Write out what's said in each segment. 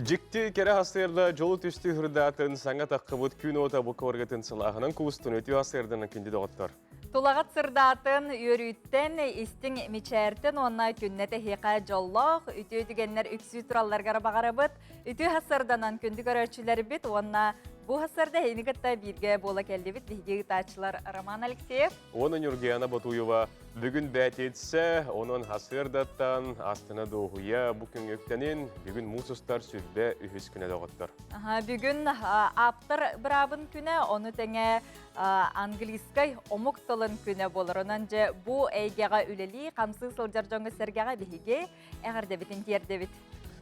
Дьикти кэрэ сарсыарда дьолу түстүү һырдаатын саҥа таххыбыт күн уота бу куоргатын сылааһынан куустун үтүө сарсыарданан күндү доҕоттор. Тулаҕыт сырдаатын, үөрүүттэн, истиҥ мичээртэн уонна күннэтэ эһиэхэ дьоллоох, үтүө түгэннэр үксүү туралларыгар баҕарабыт. Үтүө сарсыарданан күндү көрөөччүлэрбит уонна бу сарсыарда эһигини кытта бииргэ буола кэллибит биһиги ыытааччылар Роман Алексеев Уонна Ньургуяна Ботуева бүгүн бээтийтсэ, онон сарсыардаттан астына дуоһуйа бу күҥҥэ үктэнин, бүгүн муус устар 23 күнэ доҕоттор. Бүгүн ааптар быраабын күнэ, ону тэҥэ английскай омук тылын күнэ буолар. Онон дьэ бу эйгэҕэ үлэлии, хамсыы сылдьар дьоҥҥо сэргэҕэ биһиги эҕэрдэбитин тиэрдэбит.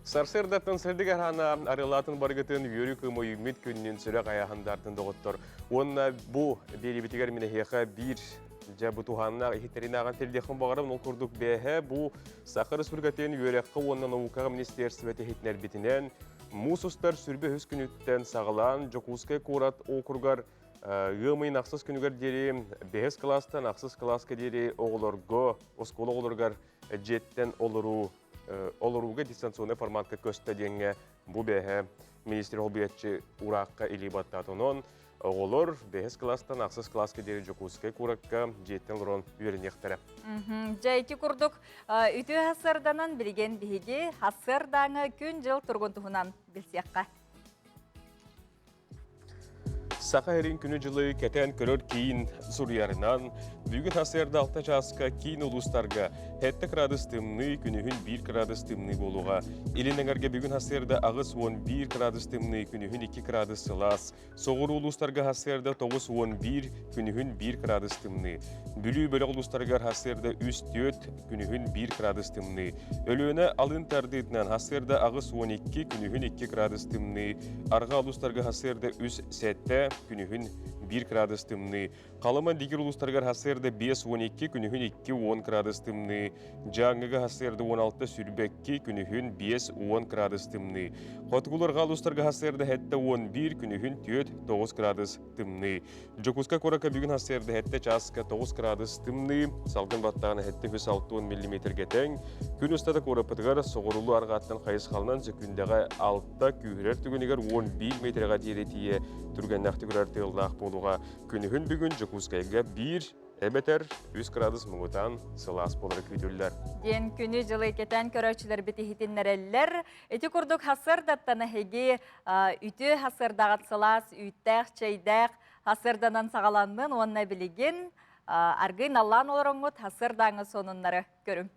Сарсыардаттан сырдык аһаана арылаатын баргытын үөрүү кымойуммит күннүн сүрэх айаһандаартын доҕоттор. Уонна бу биэрибитигэр мин эһиэхэ биир дьэ бу туһааннаах иһиттэринааҕын тирдиэххин баҕарабын. Ол курдук бээһэ бу Саха Республикатын үөрэххэ уонна наукаҕа министиэрстибэтэ иһитинэрбитинэн муус устар 23 күнүттэн саҕалаан Дьокуускай куорат округар ыам ыйын ахсыс күнүгэр диэри бэһис кылаастан ахсыс кылааска диэри оҕолорго, оскуола оҕолоругар дьиэттэн олоруу олорууга дистанционнай форматка көстө диэҥҥэ бу бэһэ министр холбуйаччы ураакка илии баттаат. Онон оҕолор бэһис кылаастан ахсыс кылааска диэри Дьокуускай куоракка дьиэттэн олорон үөрэниэхтэрэ. Дьэ ити курдук үтүө сарсыарданан билигин биһиги сарсыардааҥы күн-дьыл туругун туһунан билсиэххэ. Саха сирин күнү-дьылы кэтээн көрөр киин суруйарынан, бүгүн сарсыарда 6 чааска киин улуустарга 7 градус тымныы, күнүһүн 1 градус тымныы буолуоҕа. Илин эҥэргэ бүгүн сарсыарда 81 градус тымныы, күнүһүн 2 градус сылаас. Соҕуруу улуустарга сарсыарда 91, күнүһүн 1 градус тымныы. Бүлүү бөлөх улуустарыгар сарсыарда 3-4, күнүһүн 1 градус тымныы. Өлүөнэ алын тардыытынан сарсыарда 82, күнүһүн 2 градус тымныы. Арҕаа улуустарга сарсыарда 3-7, күнүһүн 1 градус тымныы. Халыма Дигир улуустарыгар сарсыарда 5-12, күнүһүн 2-10 градус тымныы. Дьааҥыга сарсыарда 16-22, күнүһүн 5-10 градус тымныы. Хотугуларга улуустарга сарсыарда 7-11, күнүһүн 4-9 градус тымныы. Дьокуускай куоракка бүгүн сарсыарда 7 чааска 9 градус тымныы, салгын баттаҕына 760 миллиметргэ тэҥ. Күн устата куораппытыгар соҕурулуу арҕааттан хайысхалынан сөкүүндэҕэ 6 күүһүрэр түгэнигэр 11 метрэҕэ диэри тиийэ түргэннэхтик үрэр тыаллаах буолуоҕа. Күнүһүн бүгүн Дьокуускайга 1 эбэтэр 3 градус муҥутаан сылаас буолара күүтүллэр. Диэн күнү-дьылы кэтээн көрөөччүлэрбит иһитиннэрэллэр. Ити курдук сарсыардаттан эһиги үтүө сарсыардаҕыт сылаас үүттээх, чэйдээх сарсыарданан саҕаланнын уонна билигин аргыый наллаан олороҥҥут сарсыардааҥҥы сонуннары көрүҥ.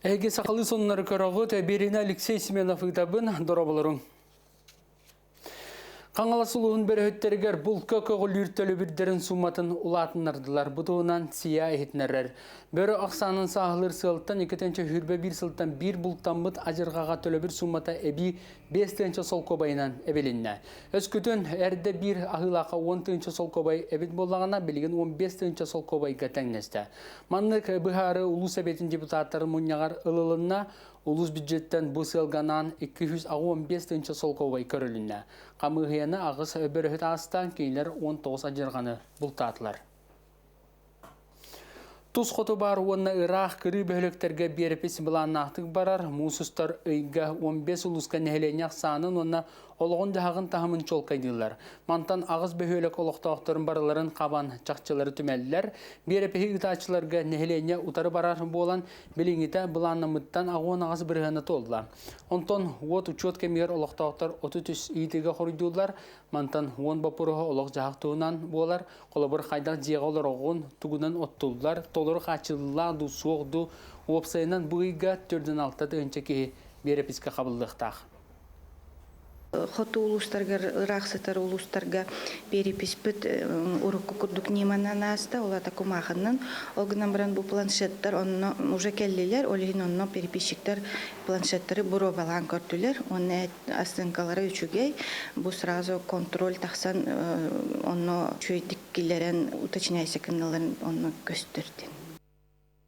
Эһиги сахалыы сонуннары көрөҕүт. Биэринэ Алексей Семенов ыытабын. Дорооболоруҥ. Хаҥалас улууһун бөрөһүттэригэр булка көҕүлүүр төлөбүрдэрин сууматын улаатыннардылар. Бу туһунан СИА иһитиннэрэр. Бөрө ахсаанын сааһылыыр сыалтан 221 сылтан биир бултаммыт адьырҕаҕа төлөбүр суумата эбии 5 тыһыынча солкуобайынан эбилиннэ. Өскөтүн эрдэ биир аһыылаахха 10 тыһыынча солкуобай эбит буоллаҕына, билигин 15 тыһыынча солкуобайга тэҥнэстэ. Маннык быһаарыы улуус сэбиэтин депутаттарын мунньаҕар ылылынна. Улуус бюджеттэн бу сыалга анаан 285 тыһыынча солкуобай көрүлүннэ. Хамыыһыйаны аҕыс бөрөһүт аастаан, кинилэр 19 адьырҕаны бултаатылар. Тус хоту баар уонна ыраах кырыы бөһүөлэктэргэ биэрэпис былааннаахтык барар, муус устар ыйга 15 улууска нэһилиэнньэ ахсаанын уонна олоҕун-дьаһаҕын таһымын чуолкайдыыллар. Мантан аҕыс бөһүөлэк олохтоохторун барыларын хабан чахчылары түмэллэр. Биэрэпиһи ыытааччыларга нэһилиэнньэ утары барар буолан, билиҥҥитэ былааннаммыттан 68 бырыһыана туолла. Онтон уот учуот кэмигэр олохтоохтор 33 ыйытыыга хоруйдууллар. Мантан 10 боппуруоһа олох-дьаһах туһунан буолар. Холобур, хайдах дьиэҕэ олороҕун, тугунан оттуллар, толору хааччыллыылаах дуу, суох дуу. Уопсайынан бу ыйга 46 тыһыынча киһи биэрэпискэ хабыллыахтаах. Хоту улуустаргар, ыраах сытар улуустарга переписпит урукку курдук ньыманан ааста, ол аата кумаахыннан. Ол гынан баран бу планшеттар онно уже кэллилэр, ол иһин онно переписчиктар планшеттары боруобалаан көрдүлэр. Уонна оценкалара үчүгэй. Бу сразу контроль тахсан онно үчүгэйдик киллэрэн уточняйся гынналарын онно көстөр диэн.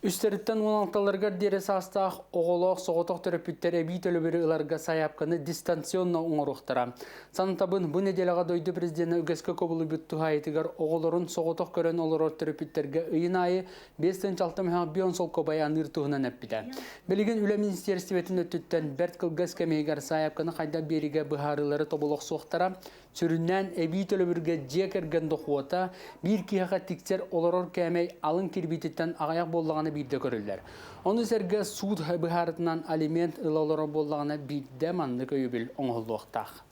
Үстэриттэн 16-ларыгар диэри саастаах оҕолоох соҕотох төрөппүттэр эбии төлөбүрү ыларга сайаапканы дистанционно оҥоруохтара. Санатабын, бу нэдиэлэҕэ дойду президенэ үгэскэ кубулуйбут туһаайытыгар оҕолорун соҕотох көрөн олорор төрөппүттэргэ ыйын аайы 5 6 мөһөөх солкуобай аныыр туһунан эппитэ. Билигин Үлэ министиэристибэтин өттүттэн бэрт кылгас кэмигэр сайаапканы хайдах биэриигэ быһаарыылары тобулохсуохтара. Сүрүннээн эбии төлөбүргэ дьиэ кэргэн дохуота биир киһиэхэ тиксэр олорор кээмэй алын кирбиититтэн аҕыйах буоллаҕына биирдэ көрүллэр. Ону сэргэ суут быһаарытынан алимент ыла олорор буоллаҕына биирдэ маннык өйөбүл оҥоһуллуохтаах.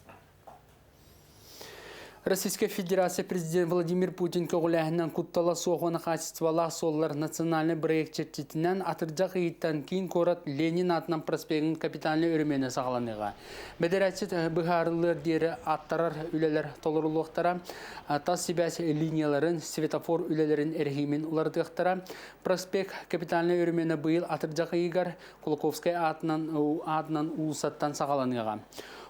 Российскай Федерация президент Владимир Путин көҕүлээһинэн куттала суох уонна хаачыстыбалаах суоллар национальнай проект чэрчитинэн атырдьах ыйыттан киин куорат Ленин аатынан проспегын капитальнай өрөмүөнэ саҕаланыаҕа. Бэдэрээччит быһаарыллыар диэри аттарар үлэлэр толоруллуохтара, тас сибээс линияларын, светофор үлэлэрин эрэһиимин уларытыахтара. Проспект капитальнай өрөмүөнэ быйыл атырдьах ыйыгар Кулаковскай аатынан аатынан уулуссаттан саҕаланыаҕа.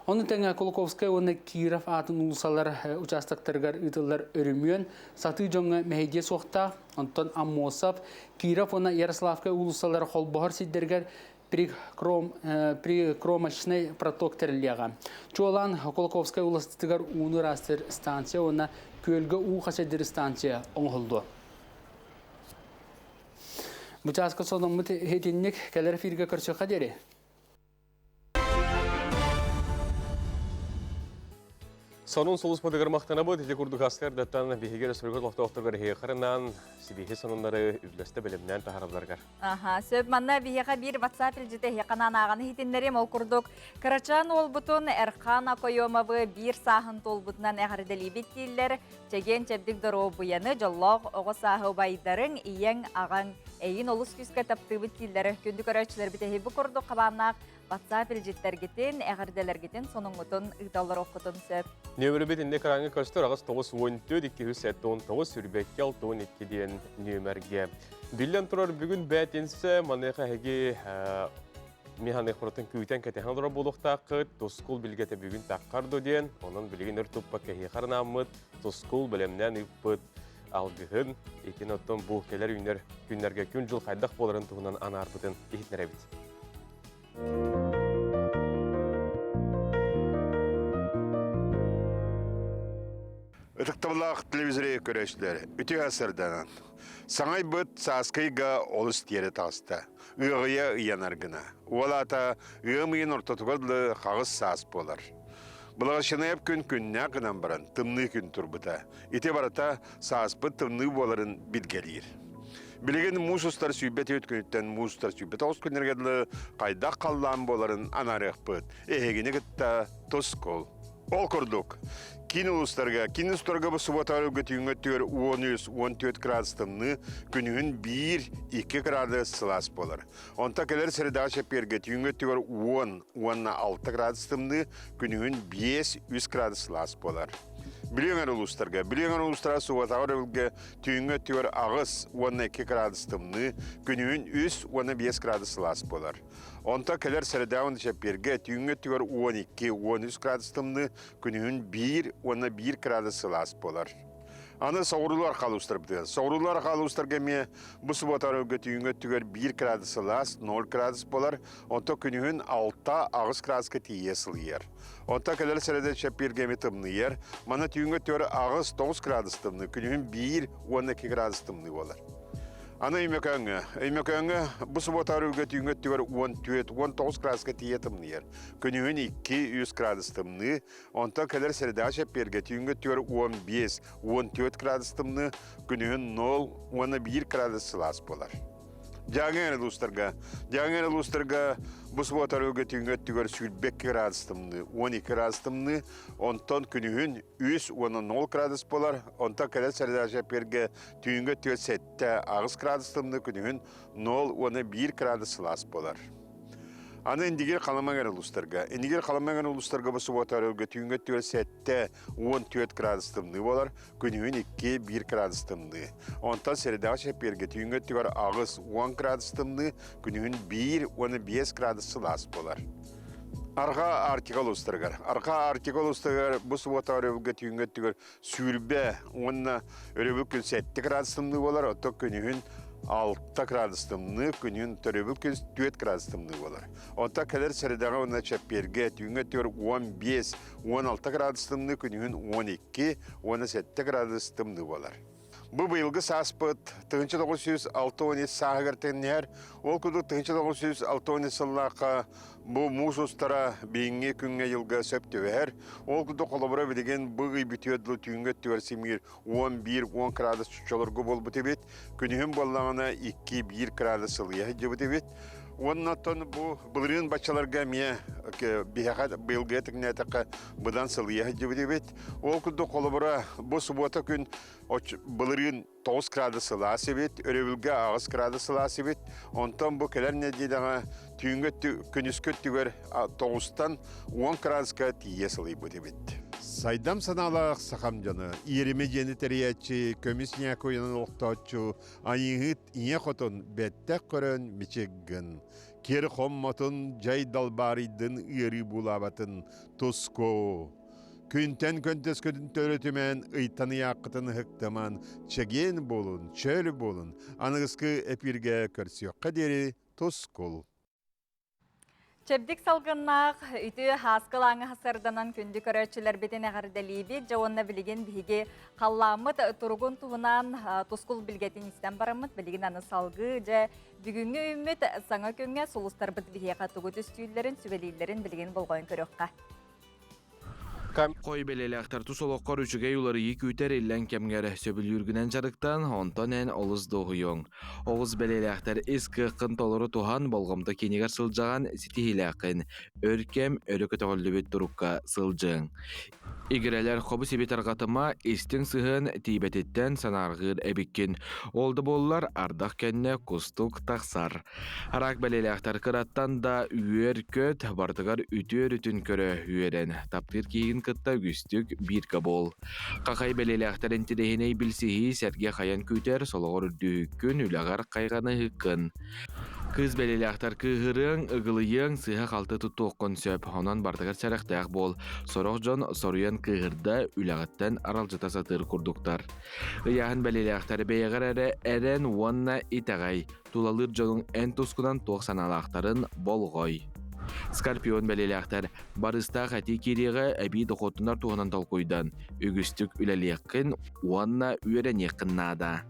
Ону тэҥэ Кулаковскай уонна Киров аатын уулуссалар участоктарыгар ыытыллар өрөмүөн сатыы дьоҥҥо мэһэйдиэ суохтаах. Онтон Аммосов, Киров уонна Ярославскай уулуссалара холбоһор сирдэригэр прикромочный проток тэриллиэҕэ. Чуолаан Кулаковскай уулуссатыгар ууну ыраастыыр станция уонна күөлгэ уу хачайдыыр станция оҥоһуллуо. Бу чааска сонуммут итинник кэлэр эфиргэ көрсүөххэ диэри. Сонун сулуспутугар махтанабыт. Ити курдук астардаттан биһиги өрөспүүбүлүкэ олохтоохторугар эһиэхэрынан сибиһи сонуннары үблэстэ бэлэмнээн таһааралларыгар. Аха, сөп. Манна биһиэхэ биир WhatsApp илдьитэ эһиэхэ ааҕан иһитиннэрим. Ол курдук, кырачаан уолбутун Эрхан Акоемовы биир сааһын туолбутунан эҕэрдэлиибит дииллэр. Чэгиэн чэбдик доруобуйаны, дьоллоох оҕо сааһы убайдарыҥ, ийэҥ, аҕаҥ, эйин олус күүскэ таптыыбыт дииллэр. Күндү көрөөччүлэрбит эһи бу курдук хабааннаах WhatsApp илдьиттэргитин, эҕэрдэлэргитин, сонуҥҥутун ыыталлар сөп. Нөмірбит инде экраҥҥа көстөр аҕыс 9 14 279 22 62 диэн нүөмэргэ. Биллэн турар бүгүн бээтинсэ маныаха эһиги механик күүтэн кэтэһэн олорор буолуохтааххыт. Тускул билгэтэ бүгүн таххар диэн, онон билигин өр туппакка эһиэхэ Тускул бэлэмнээн ыыппыт алгыһын, итин оттон бу кэлэр үүнэр күннэргэ күн-дьыл хайдах буоларын туһунан анаарбытын иһитинэрэбит. Ытыктабыллаах телевизоры көрөөччүлэр, үтүө сарданан. Саҥайбыт сааскыйга олус тиэрэ таҕыста. Ыаҕыйа ыйанар гына. Уол аата ыам ыйын ортотугар дылы хаҕыс саас буолар. Былаҕаччыныйап күн күннээх гынан баран тымныы күн турбута. Ити барыта сааспыт тымныы буоларын билгэлиир. Билигин муус устар 24 күнүттэн муус устар 29 күннэргэ дылы хайдах халлаан буоларын анаарыахпыт. Эһигини кытта тускул. Ол курдук, киин улуустарга, киин улуустарга бу суббота түүҥҥэ өттүгэр 13-14 градус тымныы, күнүһүн 1-2 градус сылаас буолар. Онто кэлэр средаҕа чэппиэргэ түүҥҥэ өттүгэр 10 уонна 6 градус тымныы, күнүһүн 5-3 градус сылаас буолар. Бүлүү эҥэр улуустарга, Бүлүү эҥэр улуустара субботаҕа өрөбүлгэ түүҥҥү өттүгэр 8 уонна 2 градус тымныы, күнүһүн 3 уонна 5 градус сылаас буолар. Онтон кэлэр сэрэдэҕэ уонна чэппиэргэ түүҥҥү өттүгэр 12-13 градус тымныы, күнүһүн 1 уонна 1 градус сылаас буолар. Аны соҕуруулар халуустарбытыгар. Соҕуруулар халуустарга эмиэ бу суббота өрөбүлгэ түүҥҥү өттүгэр 1 градус сылаас, 0 градус буолар, онтон күнүһүн 6-8 градуска тиийэ сылыйар. Онтон кэлэр сэрэдэ чэппиэргэ эмиэ тымныйар. Манна түүҥҥү өттүгэр 8-9 градус тымныы, күнүһүн 1 уонна 2 градус тымныы буолар. Аны Өймөкөөҥҥө. Өймөкөөҥҥө бу суббота өрүүгэ түүҥҥү өттүгэр 14-19 градуска тиийэ тымныйар. Күнүһүн 2-3 градус тымныы, онтон кэлэр сэрэдэҕэ чэппиэргэ түүҥҥү өттүгэр 15-14 градус тымныы, күнүһүн 0 уонна 1 градус сылаас буолар. Дьааҥы эрэ улуустарга. Дьааҥы эрэ улуустарга бу суббота өрүүгэ түүҥҥү өттүгэр 22 градус тымныы, 12 градус тымныы, онтон күнүһүн 3 уонна 0 градус буолар, онтон кэлэр сэрэдэҕэ чэппиэргэ Түүҥҥү өттүгэр 7-8 градус тымныы, күнүһүн 0 уонна 1 градус сылаас буолар. Аны Индигир Халыма эҥэр улуустарга. Индигир Халыма эҥэр улуустарга бу субуота өрөлгө түүҥҥү өттүгэр 7-14 градус тымныы буолар, күнүһүн 2-1 градус тымныы. Онтон сэрэдэҕэ чэппиэргэ түүҥҥү өттүгэр 8-10 градус тымныы, күнүһүн 1 уонна 5 градус сылаас буолар. Арҕаа Арктика улуустарыгар. Арҕаа Арктика улуустарыгар бу субуота өрөбүлгэ түүҥҥү өттүгэр 20 уонна өрөбүл күн 7 градус тымныы буолар, оттон күнүһүн 6 градус тымныы, күнүн төрөбүл күн 4 градус тымныы буолар. Онтон кэлэр сэрэдэҕэ уонна чэппиэргэ түүҥҥэ өттүгэр 15, 16 градус тымныы, күнүһүн 12, 17 градус тымныы буолар. Бу быйылгы сааспыт 1963 сааһыгар тэҥнэһэр. Ол курдук 1963 сыллаахха бу муус устара биһиҥҥи күҥҥэ дьылга сөп түбэһэр. Ол курдук холобура билигин бу ый бүтүөр дылы түүҥҥэ өттүгэр симиир 11-10 градус чолорго буолбут эбит. Күнүһүн буоллаҕына 2-1 градус сылыйа сылдьыбыт эбит. Уонна оттон бу былырыын баччаларга эмиэ биһиэхэ быйылгыга тэҥнээтэххэ быдан сылыйа сылдьыбыт эбит. Ол курдук холобура бу субуота күн былырыын 9 градус сылаас эбит, өрөбүлгэ 8 градус сылаас эбит. Онтон бу кэлэр нэдиэлэҕэ түүҥҥү күнүскү өттүгэр 9-тан 10 градуска тиийэ сылыйбыт эбит. Сайдам санаалаах сахам дьоно, иэримэ дьиэни тэрийээччи, көмүс ньээкуйанан олохтооччу, айыыһыт ийэ хотун бэттэх көрөн мичик гын. Кир хоммотун, дьай далбаарыйдын ыарыы буулаабатын туску. Күнтэн көнтөскөтүн төрөтүмэн, ыйтан ыйааххытын ыһыктаман, чэгиэн буолун, чөл буолун, аныгыскы эпииргэ көрсүөххэ диэри тускул. Чэбдик салгыннаах, үтүө һааскылааҥы сарданан күндү көрөөччүлэрбитин эҕэрдэлиибит. Дьэ уонна билигин биһиги халлааммыт туругун туһунан тускул билгэтин истэн бараммыт. Билигин аны салгыы дьэ бүгүҥҥү үүммүт саҥа күҥҥэ сулустарбыт биһиэхэ тугу түстүүллэрин, сүбэлииллэрин билигин болҕойон көрүөххэ. Хой бэлиэлээхтэр тус олоххор үчүгэй уларыйыы күүтэр иллэҥ кэмҥэр сөбүлүүргүнэн дьарыктан, онтон эн олус дуоһуйуоҥ. Оҕус бэлиэлээхтэр ис кыаххын толору туһан, болҕомто киинигэр сылдьаҕын, ситиһиилээххин. Өр кэм өрө көтөҕүллүбүт турукка сылдьыаҥ. Игирэлэр хобу-сиби тарҕатыма, истиҥ сыһыан тиийбэтиттэн санаарҕыыр эбиккин. Ол да буоллар, ардах кэннэ кустук тахсар. Араак бэлиэлээхтэр кыраттан да үөр-көт, барытыгар үтүө өрүтүн көрө үөрэн, таптыыр киһигин кытта үгүстүк бииргэ буол. Хахай бэлиэлээхтэр интэриэһинэй билсиһии сэргэ хайан күүтэр, солоҕор үрдүһүккүн, үлэҕэр хайҕаныһыккын. Кыыс бэлиэлээхтэр кыыһырыаҥ, ыгылыйыаҥ, сыыһа-халты туттуоххун сөп, онон барытыгар сэрэхтээх буол. Сорох дьон соруйан кыыһырда, үлэҕиттэн аралдьыта сатыыр курдуктар. Ыйааһын бэлиэлээхтэр бэйэҕэр эрэ эрэн уонна итэҕэй. Тулалыыр дьонуҥ эн тускунан туох санаалаахтарын болҕой. Скорпион бэлиэлээхтэр барыстаах этии киириэҕэ эбии дохуоттанар туһунан толкуйдан, үгүстүк үлэлиэххин уонна үөрэниэххин наада.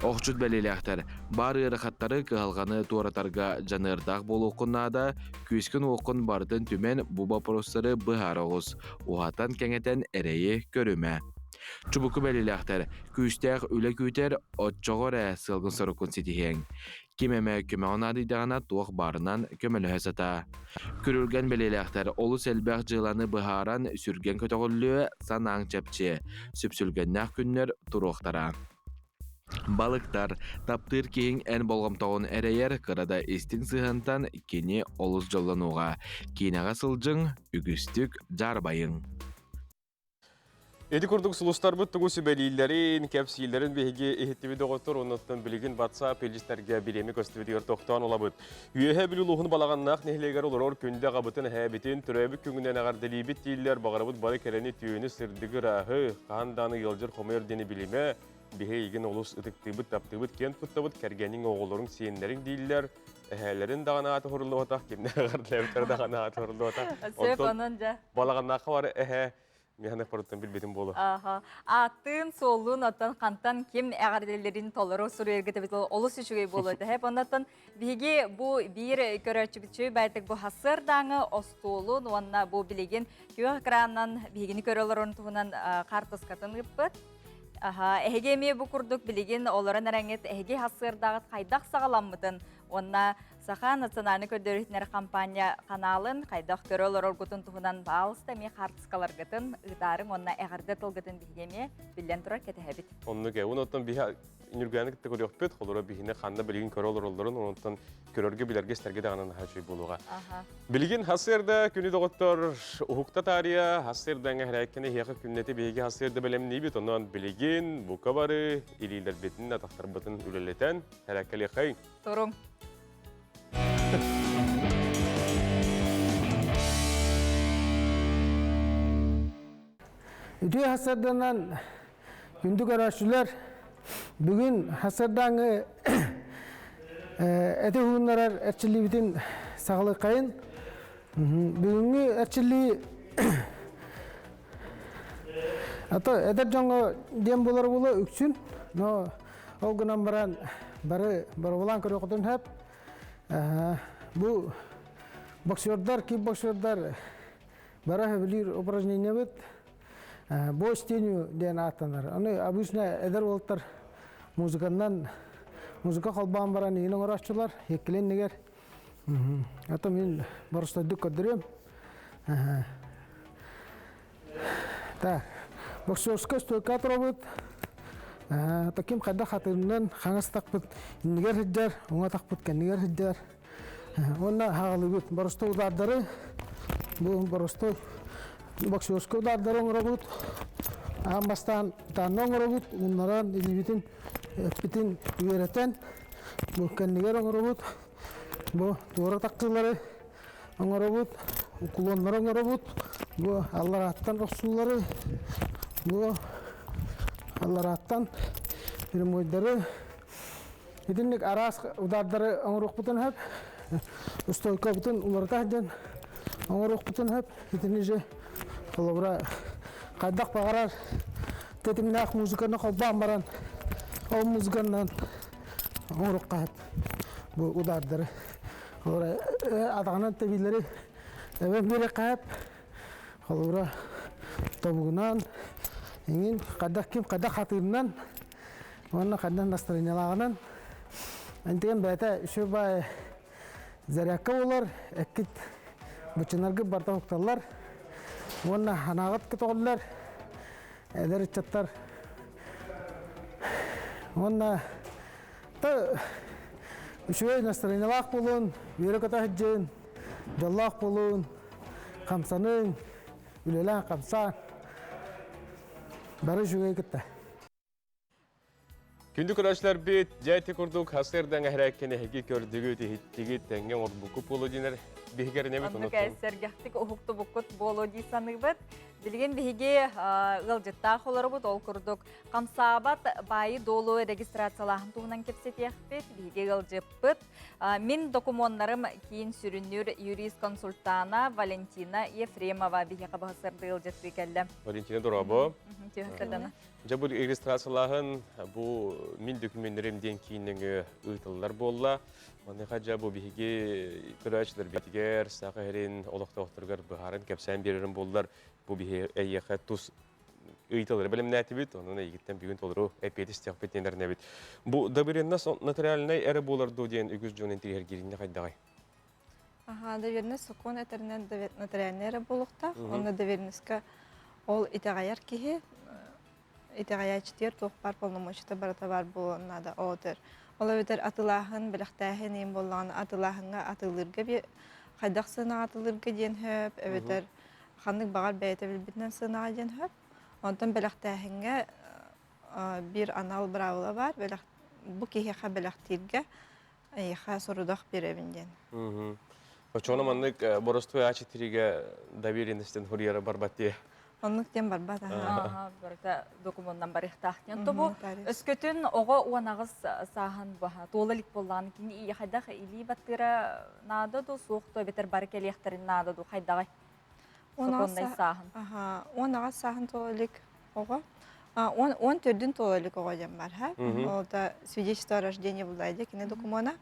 Охчут бэлиэлээхтэр баар ыарахаттары, кыһалҕаны туоратарга дьаныардаах буолуоххун наада, күүскүн-уоххун барытын түмэн бу боппуруостары быһаара оҕус, уһатан-кэҥэтэн эрэйи көрүмэ. Чубуку бэлиэлээхтэр күүстээх үлэ күүтэр, оччоҕо эрэ сыалгын-соруккун ситиһиэҥ. Ким эмэ көмөҕө наадыйдаҕына туох баарынан көмөлөһө сатаа. Күрүлгэн бэлиэлээхтэр олус элбэх дьыаланы быһааран сүргэн көтөҕүллүө, санааҥ чэпчиэ, сүпсүлгэннээх күннэр туруохтара. Балыктар, таптыыр киһиҥ эн болҕомтоҕун эрэйэр, кыра да истиҥ сыһыантан кини олус дьоллонуоҕа. Киинэҕэ сылдьыҥ, үгүстүк дьаарбайыҥ. Ити курдук сулустарбыт тугу сүбэлииллэрин, кэпсииллэрин биһиги иһиттибит доҕоттор, оннуттан билигин WhatsApp илдьиттэргэ бириэмэ көстүбүтүгэр тохтоон ылабыт. Үөһээ Бүлүү улууһун Балаҕаннаах нэһилиэгэр олорор күндү аҕабытын, эһээбитин, төрөөбүт күҥүнэн эҕэрдэлиибит дииллэр, баҕарабыт бары кэрэни, түүнү, сырдыгы, ырааһы, хаһан даҕаны ыалдьар хомойор диэни билимэ, биһи эйигин олус ытыктыыбыт, таптыыбыт, киэн туттабыт, кэргэниҥ, оҕолоруҥ, сиэннэриҥ дииллэр, эһээлэрин даҕаны аата уһуруллубатах, кимнээх эҕэрдэлээбиттэрэ даҕаны аата уһуруллубатах. Сөп, онон дьэ. Балаҕаннаахха бар эһээ Миэхэ парыттан билбитим буолуо. Аха. Ааттыын, суоллуун оттон хантан ким эҕэрдэлэрин толору суруйарга тэбит олус үчүгэй буолуо этэ. Хэп оннотон биһиги бу биир көрөөччүбүт байтык бу хасыардааҥы остуолун уонна бу билигин күөх экранынан биһигини көрө олорон туһунан хаартыскатын ыыппыт. Аха, эһиги эмиэ бу курдук билигин олорон эрэҥҥит эһиги хасыардааҕыт хайдах саҕаламмытын уонна Саха национальнай көрдөрүүтүнэр компания ханаалын хайдах көрө олороргутун туһунан баалыста эмиэ хаартыскаларгытын ыытаарыҥ уонна эҕэрдэ тылгытын биһиги эмиэ биллэн турар кэтэһэбит. Оннук ээ. Онтон биһи Нүргэни кытта көрүөхпүт, холоро биһини ханна билигин көрө олороллорун, онтон көрөргө, билэргэ, истэргэ даҕаны наһаа үчүгэй буолуоҕа. Билигин хасыарда күнү доҕоттор уһукта таарыйа, хасыарда эҥэһэрээккини эһиэхэ күннэти биһиги хасыарда бэлэмниибит, онон билигин бука бары илиилэрбитин, атахтарбытын үлэлэтэн хэрээккэлиэхэй. Туруҥ. Үтүө хасарданан күндү көрөөччүлэр, бүгүн хасардааҥы Эти уһуннарар эрчиллиибитин саҕалыаххайын. Бүгүҥҥү эрчиллии ато эдэр дьоҥҥо диэн буолар буолуо үксүн, но ол гынан баран бары боробулаан көрүөххүтүн сөп. Бу боксердар, кикбоксердар бары сөбүлүүр упражнениебыт бой с тенью диэн ааттанар. Аны обычно эдэр уолаттар музыканнан музыка холбоон баран иин оҥорооччулар еккилэннигэр. Ато мин боростойдук көрдөрүөм. Так, боксерская стойка туробут. Таким хайдах хатырынан хаҥас тахпыт иннигэр сылдьар, уҥа тахпыт кэннигэр сылдьар. Уонна хаҕалыыбыт боростой удаардары, бу боростой боксерскай удаардары оҥоробут. Аан бастаан таанна оҥоробут, ууннаран илиибитин эппитин үөрэтэн, бу кэннигэр оҥоробут. Бу туора тахсыылары оҥоробут, уклоннары оҥоробут, бу алларааттан охсуулары, бу алларааттан прямойдары итинник араас удаардары оҥоруохпутун сөп. Стойкабытын уларыта сылдьан оҥоруохпутун сөп. Итини же холобура хайдах баҕарар тэтимнээх музыканы холбоон баран ол музыканан оҥоруохха сөп бу удаардары. Холобура атаҕынан тэбиилэри эбэн биэриэххэ сөп. Холобура тобугунан иҥин хайдах ким хайдах хатыырынан уонна хайдах настроениелааҕынан антиген бэйэтэ үчүгэй баай зарядка буолар, эккит бычынаргыт барыта укталлар уонна санааҕыт көтөҕүллэр, эдэр ыччаттар уонна та үчүгэй настроениелаах буолун, үөрэ-көтө сылдьын, дьоллоох буолун, хамсаныҥ, үлэлээн хамсаан, бары үчүгэй кытта. Күндү көрөөччүлэрбит, дьэ ити курдук сарсыардаҥ эһэрээккин эһиги көрдүгүт, иһиттигит, тэҥҥэ оҥорбуккут буолуо диэнэр биһигэринэбит Оннук сэргэхтик уһуктубуккут буолуо дии саныыбыт. Билигин биһиги ыалдьыттаах олоробут, ол курдук хамсаабат баайы-дуолу регистрациялааһын туһунан кэпсэтиэхпит. Биһиги ыалдьыппыт мин докумуоннарым киин сүрүннүүр юрист-консультана Валентина Ефремова биһиэхэ баһысырды ыалдьыттыы кэллэ. Валентина, дорообо. Түһэсэрдана. Дьэ бу регистрациялааһын бу мин документарым диэн кииннэҥи ыытыллар буолла. Маныаха дьэ бу биһиги көрөөччүлэрбитигэр, Саха сирин олохтоохторугар быһааран кэпсээн биэрэрим буоллар, бу биһи эйиэхэ тус ыйыталары бэлэмнээтибит, онон эйигиттэн бүгүн толору эппиэт истиэхпит диэн эрэнэбит. Бу доверенность нотариальнай эрэ буолар дуо диэн үгүс дьон интириэһиргиириннэ хайдаҕай? Аха, доверенность сокуон этэринэн нотариальнай эрэ буолуохтаах. Онно доверенностька ол итэҕэйэр киһи итэҕэйээччитигэр туох баар полномочията барыта баар буолуон наада. Ол этэр. Ол эбэтэр атылааһын, бэлэхтээһин иһин буоллаҕына атылааһыҥҥа атыылыырга хайдах сыанаҕа атылыырга диэн сөп, эбэтэр ханнык баҕар бэйэтэ билбитинэн сыанаҕа диэн сөп. Онтон бэлэхтээһиҥҥэ биир анал быраабыла баар. Бэлэх бу киһиэхэ бэлэхтииргэ эйиэхэ сорудах биэрэбин диэн. Оччоҕуна маннык боростуой аачы тиригэ доверенностен хуруйара барбат дии. Оннук диэн барбат аха. Барыта докумуоннан барыахтаах диэн. Тобу өскөтүн оҕо 18 сааһын баһа туола илик буоллаҕына кини ийэ хайдах илии баттыыра наада дуу, суох дуу, эбэтэр бары кэлиэхтэрин наада дуу, хайдаҕай? Сокуоннай сааһын. Аха, 18 сааһын туола илик оҕо. 14-үн туола илик оҕо диэн бар, ха? Ол да свидетельство о рождении булла дии кини докумуона.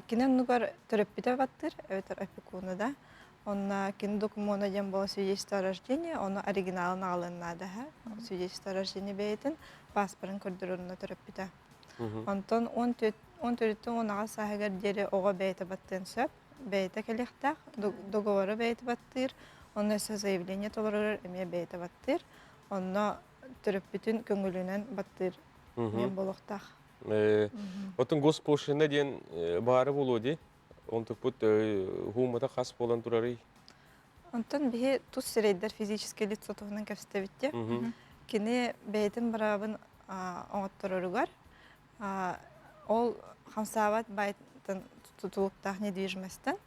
Кини оннугар төрөппүтэ баттыыр, эбэтэр опекуна да. Онно кини докумуона диэн буола свидетельство о рождении, ону оригиналын аҕалыан наада, ха? Свидетельство о рождении бэйэтин паспорын көрдөрөр онно төрөппүтэ. Онтон 14-тэн 18 сааһыгар диэри оҕо бэйэтэ баттыан сөп. Бэйэтэ кэлиэхтээх, договору бэйэтэ баттыыр, онно өссө заявление толоророр эмиэ бэйэтэ баттыыр. Онно төрөппүтүн көҥүлүнэн баттыыр эмиэ буолуохтаах. Оттон госпошлина диэн баара буолуо дии. Онтукпут хуумата хас буолан турарый? Онтон биһи тус сирэйдэр физическэй лицо туһунан кэпсэтэбит дии. Кини бэйэтин быраабын оҥоттороругар ол хамсаабат баайтан тутулуктаах недвижимостьтан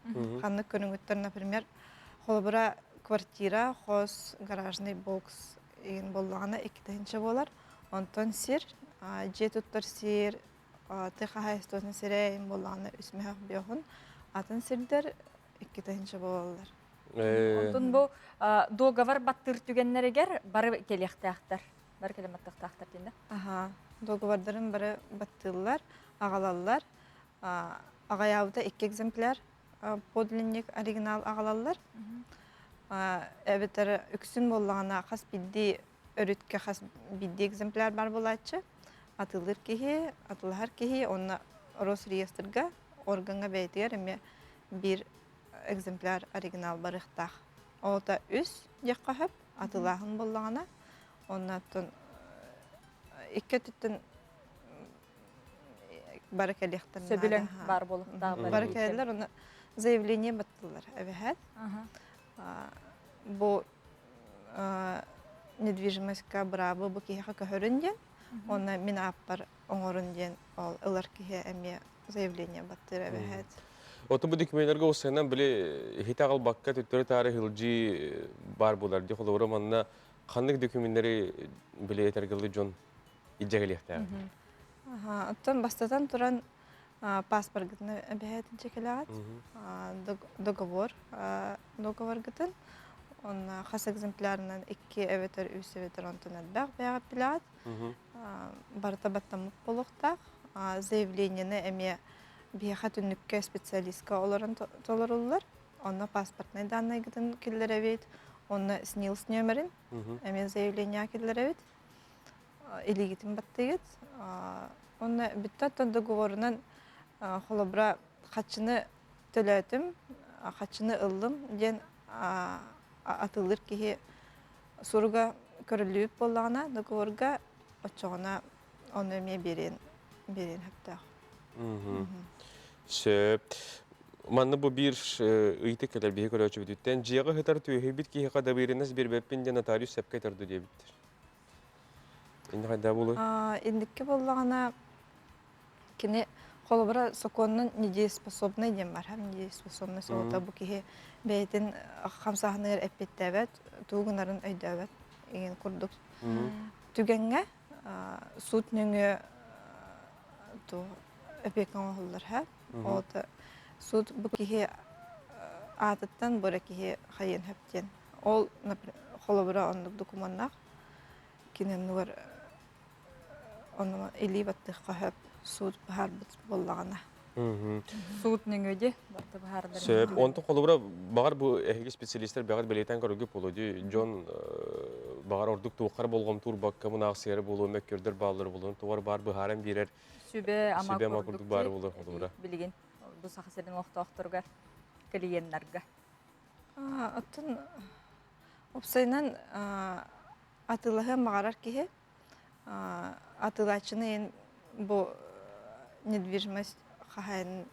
ханнык көрүҥүттэр, например, холобура квартира, хос, гаражный бокс игин буоллаҕына 2000 буолар. Онтон сир, дьиэ туттар сир. Тыа хаһаайыстыбатын сирэ эйин буоллаҕына үс мөһөх биоһун атын сирдэр 2 тыһыынча буолаллар. Онтон бу договор баттыыр түгэннэригэр бары кэлиэхтээхтэр. Бары кэлэн баттыахтаахтар диэн да? Аха, договордарын бары баттыыллар, аҕалаллар. Аҕайаабыта икки экземпляр подлинник оригинал аҕалаллар. Эбэтэр үксүн буоллаҕына хас биирдии өрүткэ хас биирдии экземпляр бар буолааччы. Атыылыыр киһи, атылаһар киһи уонна Росреестрга органҥа бэйэтигэр эмиэ биир экземпляр оригинал барыахтаах. Оҕото үс диэххэ сөп, атыылааһын буоллаҕына, оннооттон икки өттүттэн бары кэлиэхтэрин Сөбүлэҥ баар буолуохтаах. Бары кэлэллэр, уонна заявление баттылар эбэһээт. Бу недвижимостька быраабы бу киһиэхэ көһөрүн диэн, уонна мин ааппар оҥорун диэн ол ылар киһи эмиэ заявление баттыыр эбэһээт. Оту бу документарга усанан били иһитэ аҕалбакка төттөрү-таары сылдьыы баар буолар дии. Холобура манна ханнык докуменнары били этэргэлли дьон илдьэ кэлиэхтээх? Оттон бастатан туран паспоргытын эбэһээт илдьэ кэлэҕит, договор договоргытын, онно хас экземплярынан икки эбэтэр үс эбэтэр онтон элбэх бэйэҕит билэҕит. Барыта баттаммыт буолуохтаах. Заявлениены эмиэ биһиэхэ түннүккэ специалистка олорон толоруллар. Онно паспортнай данныйгытын киллэрэбит, онно СНИЛС нүөмэрин эмиэ заявлениеҕа киллэрэбит. Илиигитин баттыгыт. Онно бүттэ оттон договорунан холобура хаччыны төлөөтүм, хаччыны ыллым диэн атыылыыр киһи суруга көрүллүбүт буоллаҕына договорга оччоҕуна ону эмиэ биэриэн биэриэн сөптөөх. Сөп. Манна бу биир ыйытык кэлэр биһи көрөөччүбүтүттэн дьиэҕэ сытар түөһүйбүт киһиэхэ доверенность биэрбэппин диэн нотариус сөпкө этэр дуо диэбиттэр. Инни хайда буолуой? Инникки буоллаҕына кини холобура сокуоннан недееспособный диэн бар. Недееспособный солото бу киһи бэйэтин хамсааһыныгар эппиэттээбэт, тугу гынарын өйдөөбөт игин курдук түгэҥҥэ суут нөҥүө опека оҥоһуллар һэ. Ол суут бу киһи аатыттан бу эрэ киһи хайыан сөп диэн. Ол холобура оннук докумуоннаах кини оннугар онно илии баттыахха сөп суут быһаарбыт буоллаҕына. Суут нөҥүө дии барыта быһаарыллар. Сөп. Онтон холобура баҕар бу эһиги специалистер бэҕэр бэлиэтээн көрөргө буолуо дии. Дьон баҕар ордук туоххар болҕомтуурбакка мунаахсыйара буолуо, мөккүөрдөр бааллар буолуон, тугар баар быһааран биэрэр сүбэ-ама сүбэ-ама курдук курдук баар буолуо холобура. Билигин бу Саха сирин олохтоохторугар, клиеннарга. Оттон уопсайынан атыылаһыан баҕарар киһи атыылааччыны эн бу недвижимость хаһаайын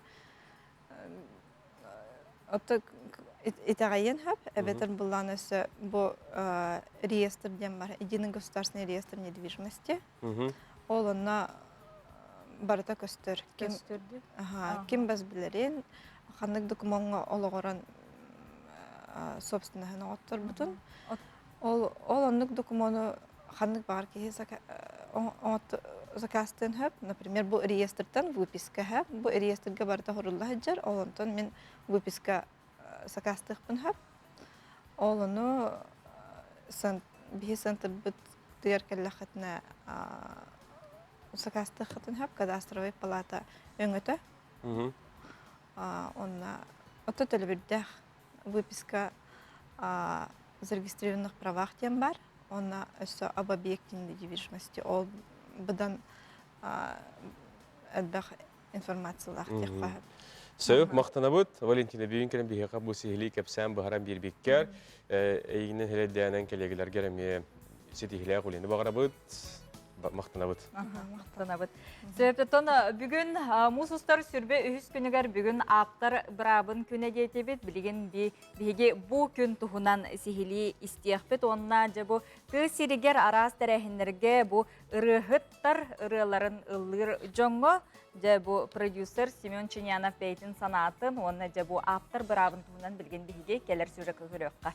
Ото итэҕэйиэн сөп, эбэтэр былаан өссө бу реестр диэн бар, единый государственный реестр недвижимости. Ол онно барыта көстөр. Ким, ким бас билэрин, ханнык докумуоҥҥа олоҕуран собственноһын оҥотторбутун. Ол, ол оннук докумуону ханнык баҕар киһи заказтыан сөп. Например, бу реестртэн выписка сөп. Бу реестргэ барыта хорулла сылдьар. Ол онтон мин выписка заказтыахпын сөп. Ол ону биһи центрбыт тыгар кэллэххитинэ заказтыаххытын сөп. Кадастровай палата өҥөтө. Онно ото төлөбүрдээх выписка зарегистрированных правах диэн бар. Онно өссө об объекте недвижимости ол быдан элбэх информациялаах диэххэ сөп. Сөп, махтанабыт. Валентина бүгүн кэлэн биһиэхэ бу сиһилии кэпсээн быһаран биэрбиккэр, эйигинэн хэлэйдээнэн кэлиэгэлэргэр эмиэ ситиһилээх үлэни баҕарабыт. Махтанабыт. Махтанабыт. Сөптөн бүгүн муус устар сүрбэ үһүс күнүгэр бүгүн ааптар быраабын күнэ диэтибит. Билигин биһиги бу күн туһунан сиһилии истиэхпит уонна дьэ бу тыа сиригэр араас тэрээһиннэргэ бу ырыаһыттар ырыаларын ыллыыр дьоҥҥо дьэ бу продюсер Семен Чинянов бэйэтин санаатын уонна дьэ бу ааптар быраабын туһунан билигин биһиги кэлэр сюжекка көрүөххэ.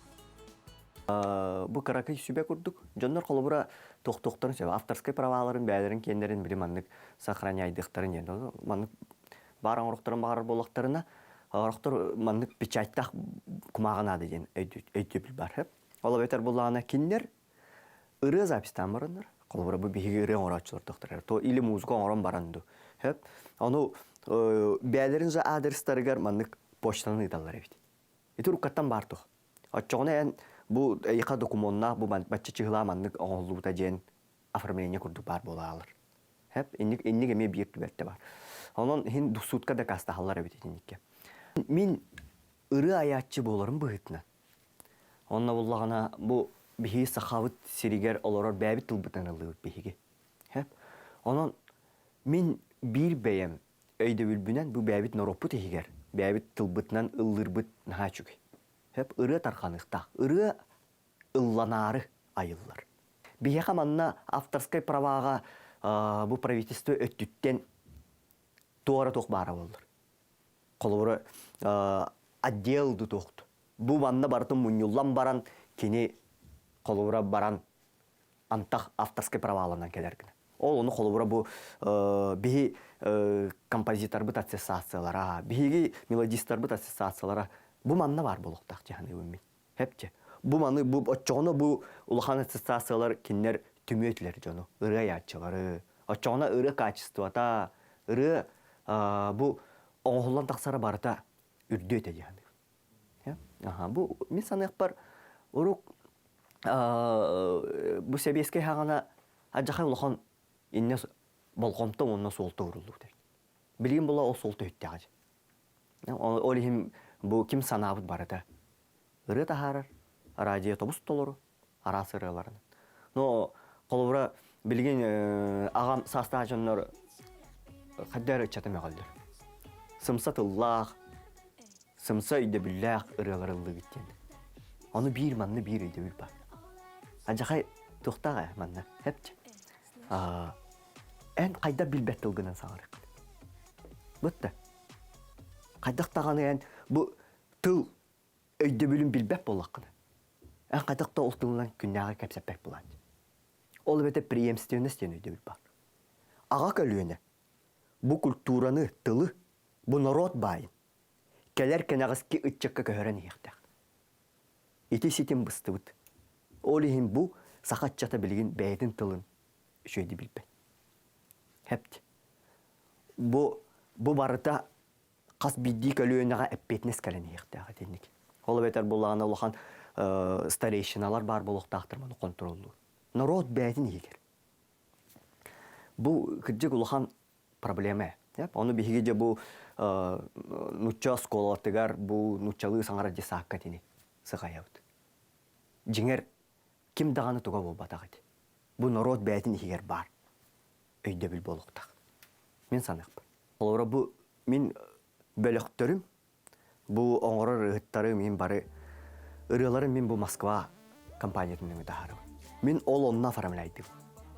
Бу кыракый сүбэ курдук дьоннор холобура туохтуохтарын сөп авторскай праваларын бэйэлэрин киэннэрин били маннык сохраняйдыахтарын диэн маннык баар оҥорохторун баҕарар буоллахтарына орохтор маннык печаттаах кумааҕы наада диэн өйдөбүл бар. Ол эбэтэр буллаҕына кинилэр ырыа записьтаан бараннар холобура бу биһиги ырыа оҥорооччулар тохторор то или музыка оҥорон баран ду хөп ону бэйэлэрин за адрестарыгар маннык почтанан ыыталлар эбит ити уруккаттан баар туох Оччоҕуна эн бу эйиэхэ докумуоннаах бу бачча чыһылаа маннык оҥоһуллубута диэн оформление курдук баар буолаалар. Хэп, инник, инник эмиэ биир түбэлтэ бар. Онон иһин суутка дакаастаһаллар эбит итинникке. Мин ырыа айааччы буоларым быһыытынан. Онно буллаҕына бу биһиги сахабыт сиригэр олорор бэйэбит тылбытынан ыллыыбыт биһиги. Хэп. Онон мин биир бэйэм өйдөбүлбүнэн бу бэйэбит норуоппут иһигэр бэйэбит тылбытынан ыллыырбыт наһаа үчүгэй. Сөп ырыа тарҕаныахтаах. Ырыа ылланаары айыллар. Биһиэхэ манна авторскай праваҕа бу правительство өттүттэн туора туох баара буоллар. Холобура, отдел ду туохту. Бу манна барытын мунньуллан баран кини холобура баран антах авторскай праваланан кэлэр гына. Ол ону холобура бу биһи композиторбыт ассоциациялара, биһиги мелодистарбыт ассоциациялара бу манна баар буолуохтаах дьаһаныыбын мин. Хепче. Бу маны бу оччоҕуна бу улахан ассоциациялар кинилэр түмүө этилэр дьону, ырыа айааччылары. Оччоҕуна ырыа качествота, ырыа бу оҥоһуллан тахсара барыта үрдүө этэ дьаһаныыбын. Аха, бу мин саныахпар урук бу сэбиэскэй хаҕана адьахай улахан иннэ болҕомто уонна суолта ууруллубут эбит. Билигин була ол суолта үттэҕэ. Ол иһин бу ким санаабыт барыта ырыа таһаарар, радио тобус толору араас ырыаларынан. Но холобура билигин аҕам саастаах дьоннор хайдах эрэ ыччата мөҕөллөр. Сымса тыллаах, сымса өйдөбүллээх ырыалар ыллыыбыт диэн. Ону биир манна биир өйдөбүл бар. Адьахай туохтаах ээ манна хэпчэ. Эн хайдах билбэт тылгынан саҥарыаххын. Бытта. Хайдах даҕаны эн бу тыл өйдөбүлүн билбэт буоллаххына, эн хайдах да ол тылынан күннээҕи кэпсэппэт буолааччы. Ол эбэтэр преемственность диэн өйдөбүл баар. Аҕа көлүөнэ бу культураны, тылы, бу норуот баайын кэлэр кэнэҕэски ыччакка көһөрөн иһиэхтээх. Ити ситим быстыбыт. Ол иһин бу саха ыччата билигин бэйэтин тылын үчүгэйдик билбэт. Хэпт. Бу, бу барыта хас биирдии көлүөнэҕэ эппиэтинэс кэлэн иһиэхтээх итинник. Ол эбэтэр буоллаҕына улахан старейшиналар баар буолуохтаахтар маны хонтуруоллуур. Норуот бэйэтин иһигэр. Бу кырдьык улахан проблема. Ону биһиги дьэ бу нучча оскуолатыгар бу нуччалыы саҥарар десакка итини сыҕайабыт. Дьиҥэр ким даҕаны туга буолбатах ити. Бу норуот бэйэтин иһигэр баар өйдөбүл буолуохтаах. Мин саныахпын. Холобура бу мин бөлөхтөрүм Бу оҥорор ыһыттары мин бары ырыаларым мин бу Москва компаниятын нөҥүө таһаарабын. Мин ол онно оформляйдым.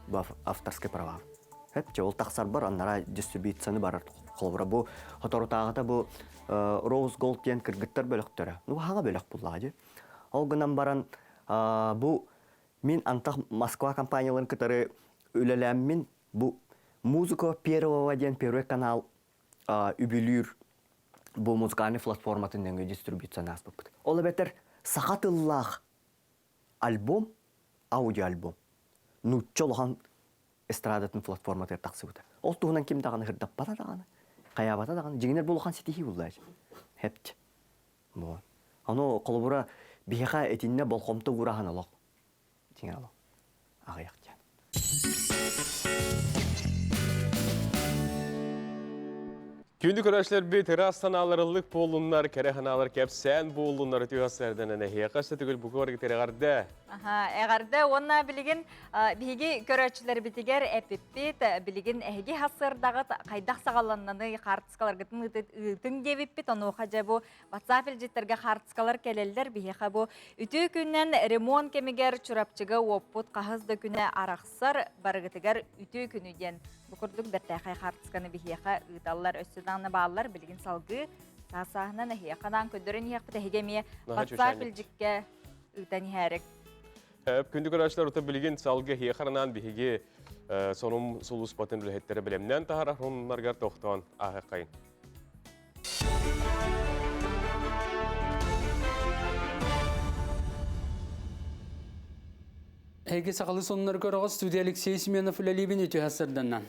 Бу авторский права. Эпче ол тахсарбар аннара дистрибьюцияны барар холобура бу хоторутааҕыта бу Rose Gold диэн кыргыттар бөлөхтөрө. Ну хаҥа бөлөх буллаҕа дии. Ол гынан баран бу мин антах Москва компанияларын кытары үлэлээммин бу музыка первого диэн первый канал үбүлүүр бу музыкальный платформатын нөҥүө дистрибьюцияны ааспыппыт. Ол эбэтэр саха тыллаах альбом, аудиоальбом нуучча улахан эстрадатын платформатыгар тахсыбыта. Ол туһунан ким даҕаны ырдаппата даҕаны, хайаабата даҕаны, дьиҥинэр бу улахан ситиһии булла. Хэпт. Вот. Ону холобура биһиэхэ итиннэ болҕомто уураһан олох. Дьиҥэр олох. Аҕыйах диэн. Күндү көрөөччүлэрбит ыраас санаалар ыллык буоллуннар, кэрэ санаалар кэпсээн буоллуннар үтүө сэрдэнэн эһиэхэ өссө төгүл бука барыгыт эҕэрдэ. Аха, эҕэрдэ уонна билигин биһиги көрөөччүлэрбитигэр эпиппит, билигин эһиги хассыардаҕыт хайдах саҕаланнаны хаартыскаларгытын ыытыҥ диэбиппит, онуоха дьэ бу WhatsApp илдьиттэргэ хаартыскалар кэлэллэр. Биһиэхэ бу үтүө күннэн ремонт кэмигэр Чурапчыга уоппут хаһыс да күнэ арахсар барыгытыгар үтүө күнү диэн бу курдук бэртээхэй хаартысканы биһиэхэ ыыталлар. Өссө даҕаны бааллар. Билигин салгыы саас-сааһынан эһиэхэ анаан көрдөрөн иһиэхпит. Эһиги эмиэ WhatsApp илдьиккэ ыытан иһээрик. Күндү көрөөччүлэр, ута билигин салгы эһиэхэ биһиги сонум сулууспатын үлэһиттэрэ бэлэмнээн таһаарар сонуннарыгар тохтоон ааһыаххайын. Эһиги сахалыы сонуннары көрөҕүт студия Алексей Семенов үлэлиибин үтүө сырданнан.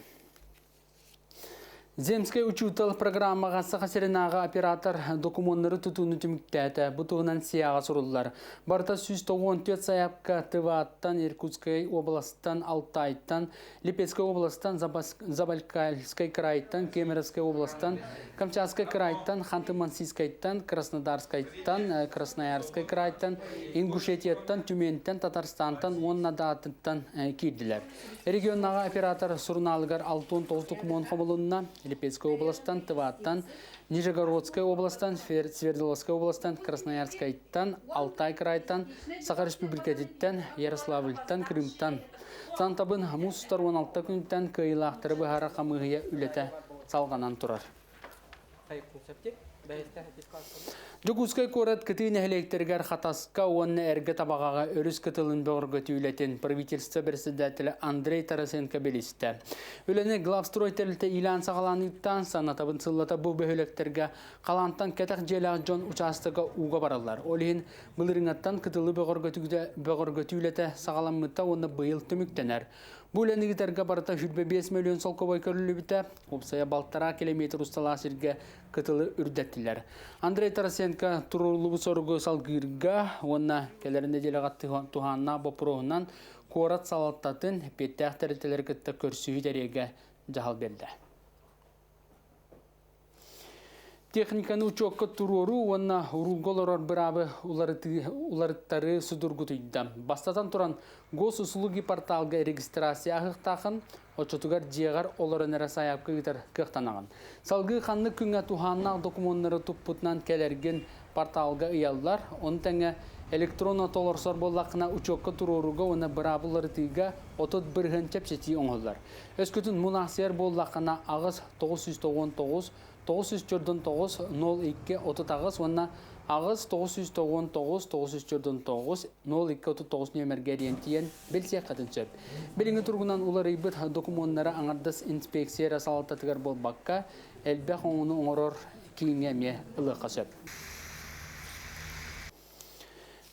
Земскэй учуутал программаҕа Саха сиринааҕы оператор докумуоннары тутууну түмүктээтэ. Бу туһунан СИА-ҕа суруллар. Барыта 194 сайаапка Тываттан, Иркутскай областан, Алтайтан, Липецкай областан, Забайкальскай крайтан, Кемеровскай областан, Камчатскай крайтан, Ханты-Мансийскайтан, Краснодарскайтан, Красноярскай крайтан, Ингушетияттан, Тюментэн, Татарстантан уонна даатыттан киирдилэр. Регионнааҕы оператор сурунаалыгар 69 докумуон хомулунна. Липецкай областан, Тываттан, Нижегородскай областан, Свердловскай областан, Красноярскайтан, Алтай крайтан, Саха Республикатыттан, Ярославльтан, Крымтан. Сантабын муус устар 16 күнтэн кыайыылаахтары быһаарар хамыыһыйа үлэтэ салҕанан турар. Дьокуускай куорат кытыы нэһилиэктэригэр Хатаска уонна Эргэ Табаҕаҕа өрүс кытылын бөҕөргөтүү үлэтин правительство председателэ Андрей Тарасенко билистэ. Үлэни Главстрой тэрилтэ иилээн саҕаланыыттан санатабын сыллата бу бөһүөлэктэргэ халаантан кэтэх дьиэлээх дьон учаастага ууга бараллар. Ол иһин былырыыҥҥаттан кытылы бөҕөргөтүү үлэтэ саҕаламмыта уонна быйыл түмүктэнэр. Бу үлэни ыытарга барыта 25 миллион солкуобай көрүллүбүтэ. Уопсайа балтараа километр усталаах сиргэ кытылы үрдэттилэр. Андрей Тарасенко туруоруллубут соругу салгыырга уонна кэлэр нэдиэлэҕэ туһааннаах боппуруоһунан куорат салалтатын эппиэттээх тэрилтэлэри кытта көрсүһүү тэрийэргэ дьаһал биэрдэ. Техниканы учуокка туруоруу уонна уруулга олорор быраабы уларыттарыы судургутуйда. Бастатан туран, Госуслуги порталга регистрация аһыахтаахын, оччотугар дьиэҕэр олорон эрэ сайаапка ыытар кыахтанаҕын. Салгыы ханнык күҥҥэ туһааннаах докумуоннары туппутунан кэлэргин порталга ыйаллар. Ону тэҥэ электронно толорсор буоллаххына учуокка туруорууга уонна быраабы уларытыыга 30% чэпчэтии оҥоһуллар. Өскөтүн мунаахсыйар буоллаххына 8 999 949 02 38 уонна 8 999 949 02 39 нүөмэргэ эрийэн тиийэн билсиэххитин сөп. Билиҥҥи туругунан уларыйбыт докумуоннары аҥардас инспекция эрэ салалтатыгар буолбакка, элбэх оҥону оҥорор кииҥҥэ эмиэ ылыахха сөп.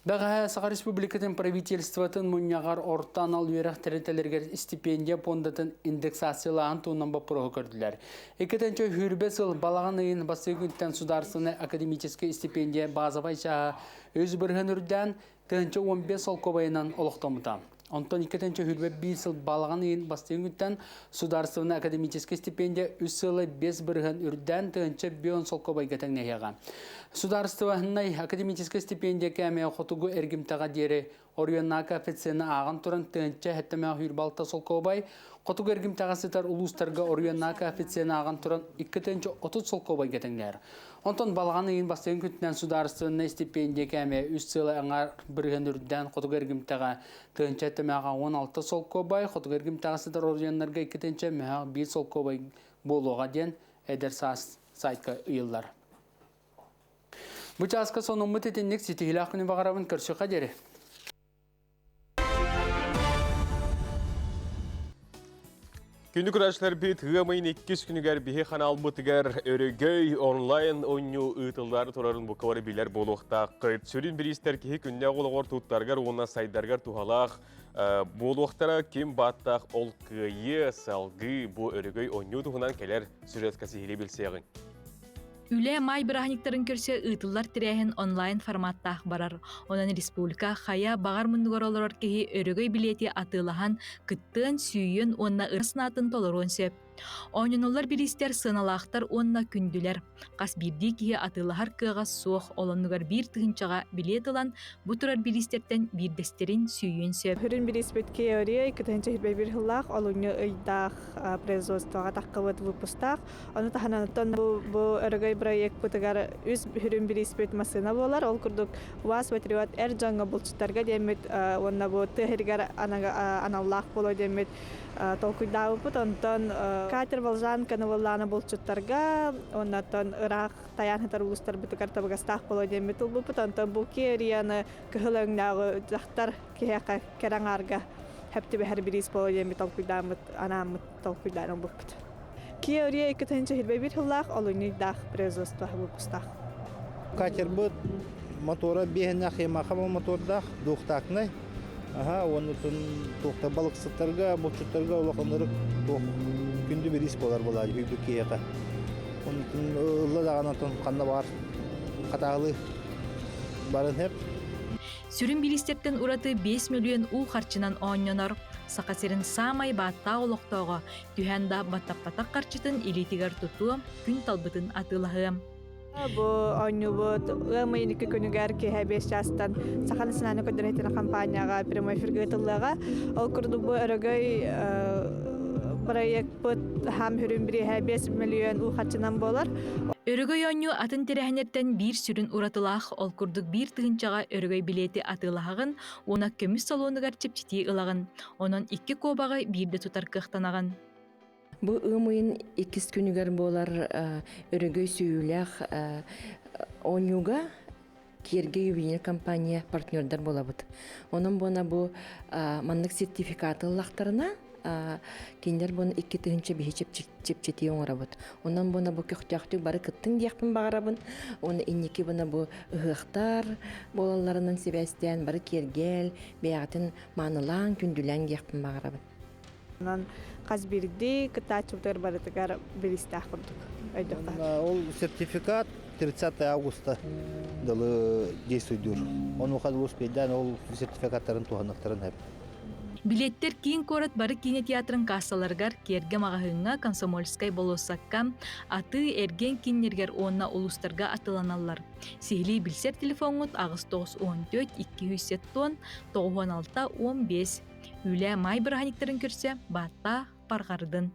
Бэҕэһээ Саха Республикатын правительствотын мунньаҕар орто анал үөрэх тэрилтэлэригэр стипендия пуондатын индексациялааһын туһунан боппуруоһу көрдүлэр. Иккитинчи сүүрбэ сыл балаҕан ыйын бастакы күнтэн судаарыстыбаннай академическай стипендия базовай чааһа үс бырыһын үрдээн, 1015 солкуобайынан олохтоммута. Онтон 221 сыл балаҕан ыйын бастакы күнтэн судаарыстыбаннай академическай стипендия үс сыла 5 бырыһын үрдээн 1005 солкуобайга тэҥнэһиэҕэ. Судаарыстыбаннай академическай стипендия кээмэйэ хотугу эргимтэҕэ диэри оройуоннааҕы коэффициены ааҕан туран 1076 солкуобай, хотугу эргимтэҕэ сытар улуустарга оройуоннааҕы коэффициены ааҕан туран 230 солкуобайга тэҥнэһэр. Онтон балаҕан ыйын бастакы күнтэн судаарыстыбаннай стипендия кээмэйэ үс сыала аҥаар бырыһыан үрдээн хотугу эргимтэҕэ 1016 солкуобай, хотугу эргимтэҕэ сытар оройуоннарга 2 мөһөөх солкуобай буолуоҕа диэн Эдэр саас сайтка ыйыллар. Бу чааска сонуммут итинник ситиһилээх күнү баҕарабын көрсүөххэ диэри. Күндү көрөөччүлэрбит ыам ыйын иккис күнүгэр биһи ханаалбытыгар Өрөгөй онлайн оонньуу ыытыллаары турарын бука бары билэр буолуохтааххыт. Сүрүн бириистэр киһи күннээх олоҕор туттарыгар уонна сайдарыгар туһалаах буолуохтара. Ким бааттаах ол кыайыа салгыы бу Өрөгөй оонньуу туһунан кэлэр сюжетка сиһилии билсиэҕиҥ. Үлэ маай бырааһынньыктарын көрсө ыытыллар тэрээһин онлайн форматтаах барар. Онон республика хайа баҕар муннугар олорор киһи өрөгөй билиэти атыылаһан, кыттыан, сүүйүөн уонна ыра санаатын толоруон сөп. Оонньонуллар бириистэр сыаналаахтар уонна күндүлэр. Хас биирдии киһи атыылаһар кыаҕа суох, ол оннугар биир тыһыынчаҕа билиэт ылан, бу турар бириистэртэн биирдэстэрин сүүйүөн сөп. Сүрүн бирииспит Киа иккитинчи биир сыллаах олунньу ыйдаах производствоҕа таххыбыт выпустаах. Ону таһынан оттон бу, бу өрөгөй бырайыакпытыгар үс сүрүн бирииспит массыына буолар. Ол курдук УАЗ Патриот эр дьоҥҥо булчуттарга диэммит уонна бу тыа сиригэр аналлаах буолуо диэммит толкуйдаабыппыт. Онтон Катер Волжанканы буоллаана булчуттарга, оннотон ыраах тайаан сытар улуустарбытыгар табыгастаах буолуо диэммит ылбыппыт. Онтон бу Киэрияны кыһыл өҥнөөҕү дьахтар киһиэхэ кэрэ аҥаарга хөп түбэһэр бириис буолуо диэммит толкуйдааммыт, анааммыт толкуйдаан ылбыппыт. Kia Rio 2021 сыллаах олунньуйдаах производство выпустаах. Катербыт мотора биэһиннээх Ямаха мотордаах, двухтактный. Аха, уонна туохта балыксыттарга, булчуттарга улаханнары туох күндү бириис буолар буолаа үһүйбүт киһиэхэ. Онтун ылла даҕаны онтон ханна баар хатаалыы барын хеп. Сүрүн бириистэртэн ураты 5 мөлүйүөн уу харчынан оонньонор. Саха сирин саамай бааттаах олохтооҕо түһэн да баттаппатах харчытын илиитигэр тутуо, күн талбытын атыылаһыа. Бу оонньуубут ыам ыйын икки күнүгэр киэһэ 5 чаастан Саха национальнай көрдөрөр компанияҕа прямой эфиргэ ыытыллыаҕа. Ол курдук бу өрөгөй проектпыт хаам хүрүн бириэһэ 5 миллион уу харчынан буолар. Өрөгөй оонньуу атын тэрээһиннэртэн биир сүрүн уратылаах, ол курдук биир тыһыынчаҕа өрөгөй билиэти атыылаһаҕын уонна көмүс салонугар чэпчэтии ылаҕын. Онон икки куобаҕы биирдэ тутар кыахтанаҕын. Бу ыам ыйын иккис күнүгэр буолар өрөгөй сүүйүүлээх оонньууга Киэргэ ювенир компания партнердар буолабыт. Онон буона бу маннык сертификаты ыллахтарына кинилэр буона 2005 чэпчэтии оҥоробут. Онон буона бу көхтөөхтүк бары кыттыҥ диэхпин баҕарабын. Уонна инники буна бу ыһыахтар буолалларынан сибээстээн бары киэргэл, бэйэҕитин маанылаан, күндүлээн диэхпин баҕарабын. Онон хас биирдии кыттааччыбытыгар барытыгар бириистээх курдук өйдөххө. Ол сертификат 30 августа дылы действуйдуур. Онуоха дылы успейдаан ол сертификаттарын туһаныахтарын сөп. Билиэттэр киин куорат бары киинэ театрын кассаларыгар, Киэргэ маҕаһыыҥҥа, Комсомольскай болуоссакка, атыы эргиэн кииннэригэр уонна улуустарга атыыланаллар. Сиһилии билсэр телефоҥҥут 894 270 96 15 Үлэ маай бырааһынньыктарын көрсө бааттаах барҕардын.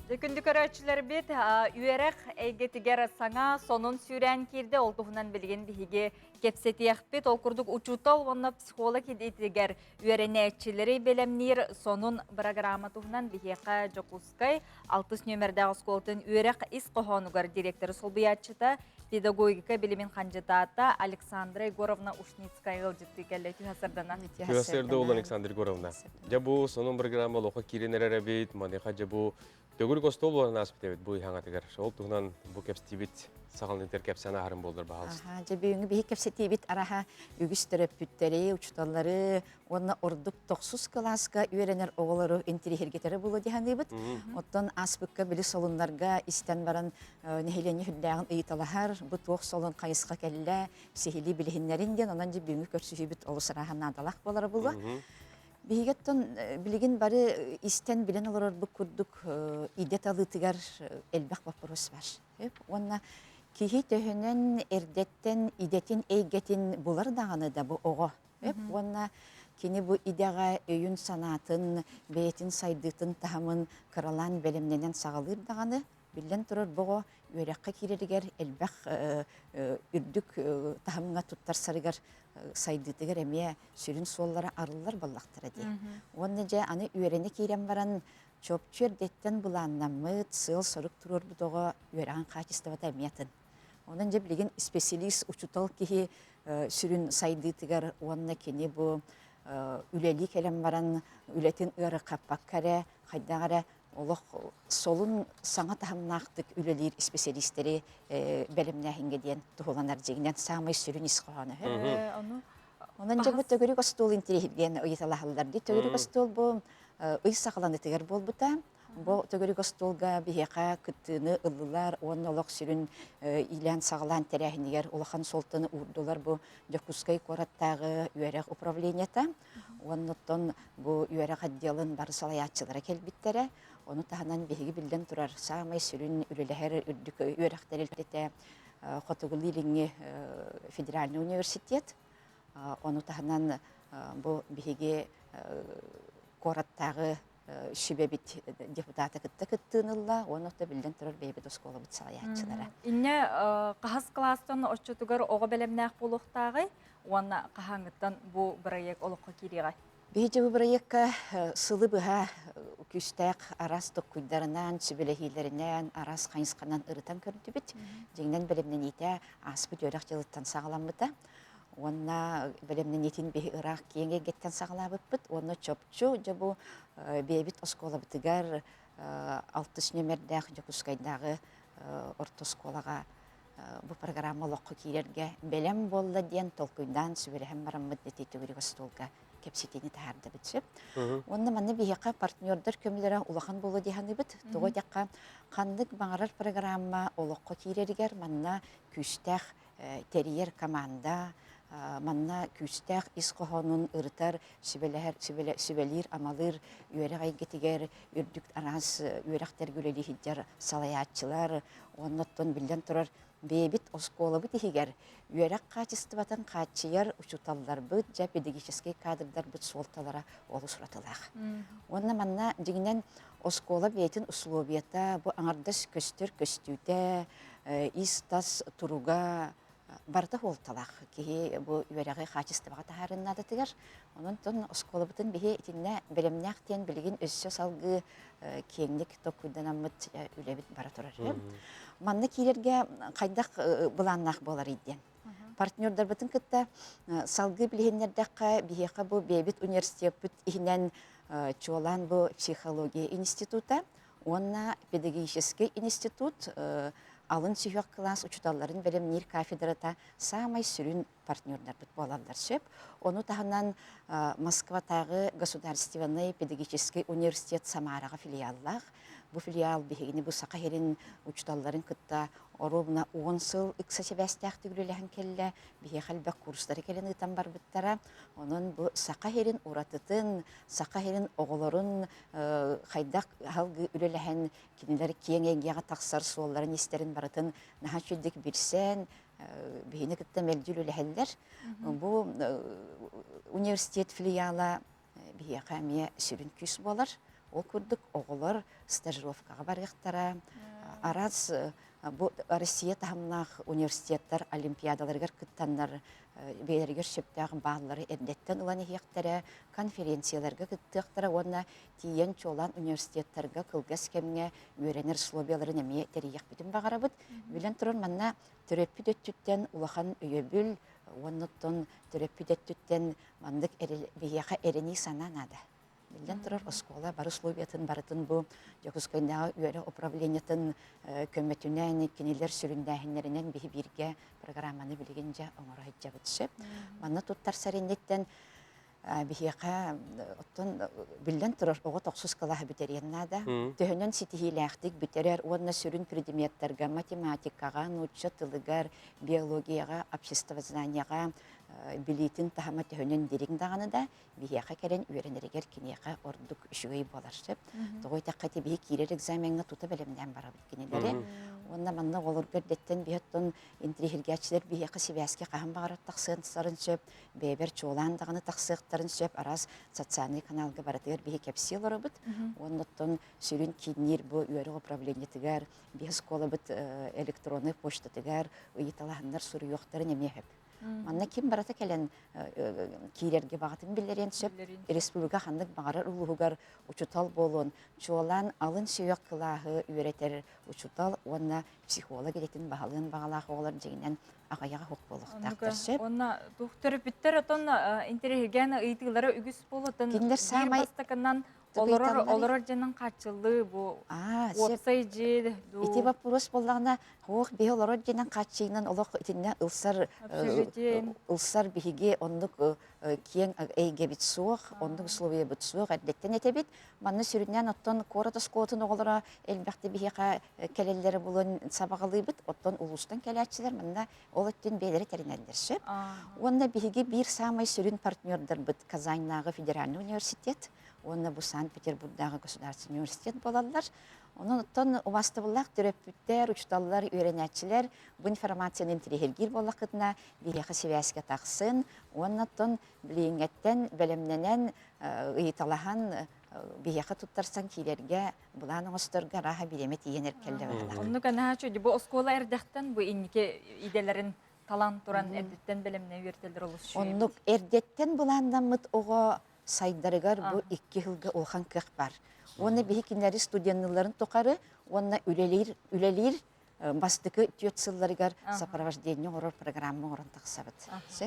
Күндү көрөөччүлэрбит, үөрэх эйгэтигэр саҥа сонун сүүрээн киирдэ. Ол туһунан билигин биһиги кэпсэтиэхпит. Ол курдук учуутал уонна психолог идэтигэр үөрэнээччилэри бэлэмниир сонун бырагыраама туһунан биһиэхэ Дьокуускай алтыс нүөмэрдээх оскуолатын үөрэх ис хоһоонугар директоры солбуйааччыта, педагогика билимин хандьытаата Александра Егоровна Ушницкая ыалдьыттыы кэллэ. Түһэ сардана. Түһэ сырда ол Александра Егоровна. Дьэ бу сонун программа олохо киирэн эрэр эбит. Маныаха дьэ бу төгүрүк остуол буолан ааспыт эбит бу ыһаҥатыгар. Ол туһунан бу кэпсэтиибит саҕаланытар кэпсээн аһарын буоллар баһаалыста. Дьэ бүгүҥҥү биһи кэпсэтиибит араха үгүс төрөппүттэри, учууталлары уонна ордук тохсус кылааска үөрэнэр оҕолору интириэһиргэтэрэ буолуо дии саныыбыт. Оттон ааспыкка били солуннарга истэн баран нэһилиэнньэ сүрдээҕин ыйыталаһар, бу туох солун хайысха кэллэ, сиһилии билиһиннэрин диэн, онон дьэ бүгүҥҥү көрсүһүүбүт олус арааһа наадалаах буолара буолуо. Биһиги оттон билигин бары истэн билэн олорорбут курдук идэ талыытыгар элбэх боппуруос бар. Уонна киһи төһөнөн эрдэттэн идэтин эйгэтин булар даҕаны да бу оҕо Уонна кини бу идэҕэ өйүн-санаатын, бэйэтин сайдыытын таһымын кыралаан бэлэмнэнэн саҕалыыр даҕаны, биллэн турар, бу оҕо үөрэххэ киирэригэр элбэх үрдүк таһымҥа туттарсарыгар сайдыытыгар эмиэ сүрүн суоллара арыллар буоллахтара дии. Уонна дьэ аны үөрэнэ киирэн баран чопчу эрдэттэн былааннаммыт, сыал-сорук туруорбут оҕо үөрэҕин хаачыстыбата эмиэ атын. Онон дьэ билигин специалист учуутал киһи сүрүн сайдыытыгар уонна кини бу үлэлии кэлэн баран үлэтин ыарырҕаппакка эрэ хайдах эрэ олох солун саҥа таһымнаахтык үлэлиир исписэлиистэри бэлэмнээһиҥҥэ диэн туһуланар дьиҥинэн саамай сүрүн ис хоһооно. Онон дьэ бу төгүрүк остуол интириэһиргээн ыйыталаһаллар дии. Төгүрүк остуол бу ый саҕаланыытыгар буолбута. Бу төгүрүк остуолга биһиэхэ кыттыыны ыллылар уонна олох сүрүн иилээн-саҕалаан тэрээһинигэр улахан суолтаны уурдулар бу Дьокуускай куораттааҕы үөрэх управлениета уонна оттон бу үөрэх отделын бары салайааччылара кэлбиттэрэ. Ону таһынан биһиги биллэн турар саамай сүрүн үлэлэһэр үрдүк үөрэх тэрилтэтэ Хотугулуу-Илиҥҥи федеральный университет. Ону таһынан бу биһиги куораттааҕы сүбэбит депутата кытта кыттыын ылла уонна оттон биллэн турар бэйэбит оскуолабыт салайааччылара. Инньэ хаһыс кылаастан оччотугар оҕо бэлэмнээх буолуохтааҕый уонна хаһааҥҥыттан бу бырайыак олоххо киириэҕэй? Биһиги бу бырайыакка сылы быһа күүстээх араас токкуйдарынан, сүбэлэһиилэринэн, араас хайысханан ырытан көрдүбүт. Дьиҥинэн бэлэмнэниитэ ааспыт үөрэх дьылыттан саҕаламмыта. Уонна бэлэмнэниитин биһи ыраах киэҥ эйгэттэн саҕалаабыппыт. Уонна чопчу дьэ бу бэйэбит оскуолабытыгар алтыс нүөмэрдээх Дьокуускайдааҕы орто оскуолаҕа бу программа олоххо киирэргэ бэлэм буолла диэн толкуйдаан сүбэлэһэн бараммыт ити төгүрүк остуолга кэпсэтиини таһаардыбыт сөп. Уонна манна биһиэхэ партнердар көмөлөрө улахан буолуо дии саныыбыт. Тоҕо диэххэ, ханнык баҕарар программа олоххо киирэригэр манна күүстээх тэрийэр команда, манна күүстээх ис хоһоонун ырытар, сүбэлэһэр, сүбэлиир-амалыыр үөрэх эйгэтигэр үрдүк араас үөрэхтэргэ үлэлии сылдьар салайааччылар, уонна оттон биллэн турар бэйэбит оскуолабыт иһигэр үөрэх хаачыстыбатын хааччыйар учууталларбыт, дьэ педагогическай кадрдарбыт суолталара олус уратылаах. Уонна манна дьиҥинэн оскуола бэйэтин условията, бу аҥардас көстөр көстүүтэ, ис-тас туруга барыта суолталаах. Киһи бу үөрэҕи хаачыстыбаҕа таһаарыан наадатыгар. Онон оскуолабытын биһи итиннэ бэлэмнээх диэн билигин өссө салгыы киэҥник толкуйданаммыт үлэбит бара турар. Манна киирэргэ хайдах былааннаах буоларый диэн. Партнердарбытын кытта салгыы билиһиннэрдэххэ, биһиэхэ бу бэйэбит университеппыт иһинэн чуолаан бу психология института уонна педагогический институт алын сүһүөх кылаас учууталларын бэлэмниир кафедрата саамай сүрүн партнердарбыт буолаллар сөп. Ону таһынан Москватааҕы государственный педагогический университет Самараҕа филиаллаах. Бу филиал биһигини бу Саха сирин учууталларын кытта оруобуна 10 сыл ыкса сибээстээхтик үлэлэһэн кэллэ. Биһиэхэ элбэх курстары кэлэн ыытан барбыттара. Онон бу Саха сирин уратытын, Саха сирин оҕолорун хайдах аһылгы үлэлэһэн кинилэр киэҥ эйгэҕэ тахсар суолларын-истэрин барытын наһаа үчүгдүк билсэн, биһини кытта мэлдьи үлэлэһэллэр. Бу университет филиала биһиэхэ эмиэ сүрүн күүс буолар. Ол курдук оҕолор стажировкаҕа барыахтара. Араас бу Россия таһымнаах университеттар олимпиадаларыгар кыттаннар бэйэлэригэр сөптөөх бааллары эрдэттэн ылан иһиэхтэрэ, конференцияларга кыттыахтара уонна тиийэн чуолаан университеттарга кылгас кэмҥэ үөрэнэр условияларын эмиэ тэрийиэхпитин баҕарабыт. Билэн туран манна төрөппүт өттүттэн улахан өйөбүл уонна оттон төрөппүт өттүттэн маннык биһиэхэ эрэнии санаа наада. Биллэн турар, оскуола бары условиятын барытын бу Дьокуускайдааҕы үөрэх управлениетын көмөтүнэн, кинилэр сүрүннээһиннэринэн биһи бииргэ программаны билигин дьэ оҥоро сылдьабыт сөп. Манна туттарсар инниттэн биһиэхэ оттон биллэн турар оҕо тохсус кылааһы бүтэриэн наада. Төһөнөн ситиһиилээхтик бүтэрэр уонна сүрүн предметтарга математикаҕа, нуучча тылыгар, биологияҕа, обществознанияҕа билиитин таһыма төһөнөн дириҥ даҕаны да биһиэхэ кэлэн үөрэнэригэр киниэхэ ордук үчүгэй буолар сөп. Тоҕо диэтэххэ ити биһи киирэр экзамеҥҥа тута бэлэмнээн барабыт кинилэри. Уонна манна оҕолорго эрдэттэн биһи оттон интириэһиргээччилэр биһиэхэ сибээскэ хаһан баҕарар тахсыахтарын сөп, бэйэбэр чуолаан даҕаны тахсыахтарын сөп, араас социальнай каналга барытыгар биһи кэпсии олоробут. Уонна оттон сүрүн киинниир бу үөрэх управлениетыгар, биһи оскуолабыт электроннай почтатыгар ыйыталаһаннар суруйуохтарын эмиэ сөп. Манна ким барыта кэлэн киирэргэ баҕатын биллэриэн сөп. Республика ханнык баҕарар улууһугар учутал буолуон, чуолаан алын сүһүөх кылааһы үөрэтэр учутал уонна психолог идэтин баһылыан баҕалаах оҕолор дьиҥинэн аҕыйаҕа суох буолуохтаахтар сөп. Уонна туох төрөппүттэр отон интэриэһиргээн ыйытыылара үгүс буолуотун Кинилэр саамай бастакынан Олорор олорор дьэнэн хааччыллыы бу уопсай дьиэ дуу. Ити вопрос буоллаҕына, ох биһи олорор дьэнэн хааччыйынан олох итиннэ ылсар ылсар биһиги оннук киэҥ эйгэбит суох, оннук условиябыт суох эрдэттэн этэбит. Манна сүрүннээн оттон куорат оскуолатын оҕолоро элбэхтик биһиэхэ кэлэллэрэ булан сабаҕалыыбыт. Оттон улуустан кэлээччилэр манна ол өттүн бэйэлэрэ тэринэллэр сөп. Уонна биһиги биир саамай сүрүн партнердарбыт Казаньнааҕы федеральный университет уонна бу Санкт-Петербурдааҕы государственный университет буолаллар. Онон оттон убаастабыллаах төрөппүттэр, учууталлар, үөрэнээччилэр бу информацияны интириэһиргиир буоллаххытына, биһиэхэ сибээскэ тахсын уонна оттон билиҥҥэттэн бэлэмнэнэн, ыйыталаһан биһиэхэ туттарсан киирэргэ былаан оҥосторго арааһа бириэмэ тиийэн эркэллэ быһалаах. Оннук анаачу бу оскуола эрдэхтэн бу инники идэлэрин талан туран эрдэттэн бэлэмнэ үөрэтэллэр олус үчүгэй. Оннук эрдэттэн былааннаммыт оҕо. сайдарыгар бу икки сылга улахан кыах бар. Уонна биһи кинилэри студенныларын тухары уонна үлэлиир үлэлиир бастакы түөрт сылларыгар сопровождение оҥорор программа оҥорон тахсабыт.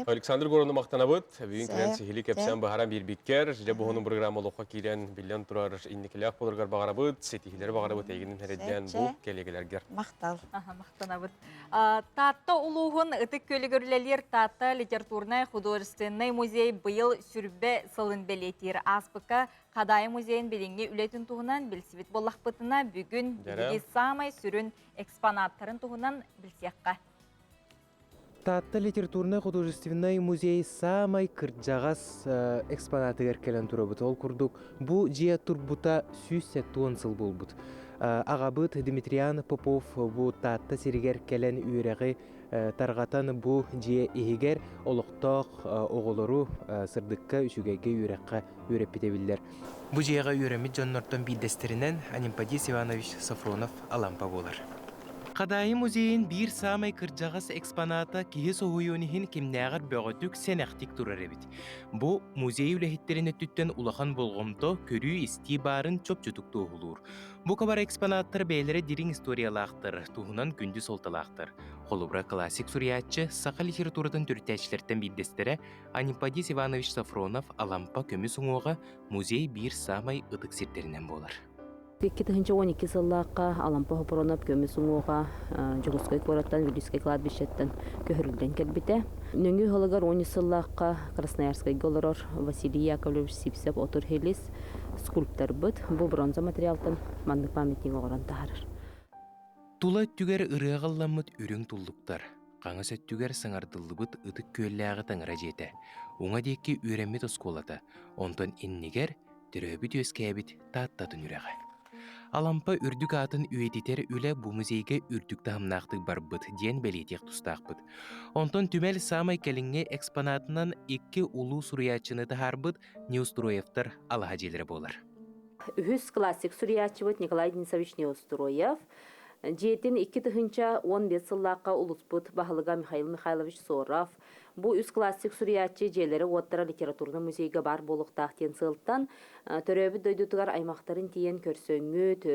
Александр Горовна махтанабыт. Бүгүн кэлэн сиһили кэпсээн баһаран биэрбиккэр, дьэ буһунун программа олоххо киирэн биллэн турар инникилээх буоларгар баҕарабыт, ситиһиилэри баҕарабыт эйигин эрэйдээн бу кэлиэгэлэргэр. Махтал. Махтанабыт. Таатта улууһун Ытык Күөлүгэр үлэлиир Таатта литературнай художественнай музей быйыл сүрбэ сылын бэлиэтиир. Ааспыкка Хадаайы музейын билиҥҥи үлэтин туһунан билсибит буоллахпытына, бүгүн биһиги саамай сүрүн экспонаттарын туһунан билсиэххэ. Таатта литературнай-художественнай музей саамай кырдьаҕас экспонатыгар кэлэн турабыт. Ол курдук, бу дьиэ турбута 170 сыл буолбут. Аҕабыт Дмитриан Попов бу Таатта сиригэр кэлэн үөрэҕи тарҕатан бу дьиэ иһигэр олохтоох оҕолору сырдыкка, үчүгэйгэ үөрэххэ үөрэппитэ биллэр. Бу дьиэҕэ үөрэммит дьоннортон биирдэстэринэн Анемподист Иванович Софронов Алампа буолар. Хадаайы музейын биир саамай кырдьаҕас экспоната киһи соһуйуон иһин кимнээҕэр бөҕөтүк, сэнэхтик турар эбит. Бу музей үлэһиттэрин өттүттэн улахан болҕомто, көрүү-истии баарын чопчутук туоһулуур. Бу кабар экспонаттар бэйэлэрэ дириҥ историялаахтар, туһунан күндү суолталаахтар. Холобура, классик суруйааччы, саха литературатын төрүттээччилэртэн биирдэстэрэ Анемподист Иванович Софронов Алампа көмүс уҥуоҕа музей биир саамай ытык сирдэринэн буолар. 2012 сыллаахха Алампа Хопуронов көмүс уҥуоҕа Дьокуускай куораттан Вилюйскай кладбищеттан көһөрүллэн кэлбитэ. Нөҥүө сылыгар 13 сыллаахха Красноярскайга олорор Василий Яковлевич Сивцев Отур Хелис скульпторбыт бу бронза материалтан маннык памятник оҥорон таһаарар. Тула өттүгэр ырыаҕа ылламмыт үрүҥ туллуктар, хаҥас өттүгэр саҥардыллыбыт Ытык Күөллээҕи таҥара дьиэтэ, уҥа диэки үөрэммит оскуолата, онтон иннигэр төрөөбүт-үөскээбит Тааттатын үрэҕэ. Алампа үрдүк аатын үйэтитэр үлэ бу музейга үрдүк таһымнаахтык барбыт диэн бэлиэтиэх тустаахпыт. Онтон түмэл саамай кэлиҥҥи экспонатынан икки улуу суруйааччыны таһаарбыт Неустроевтар алаһа дьиэлэрэ буолар. Үһүс классик суруйааччыбыт Николай Денисович Неустроев дьиэтин 2015 сыллаахха улуспут баһылыга Михаил Михайлович Соров бу үс классик суруйааччы дьиэлэрэ-уоттара литературнай музейга баар буолуохтаах диэн сыалтан төрөөбүт дойдутугар аймахтарын тиийэн көрсөҥҥүт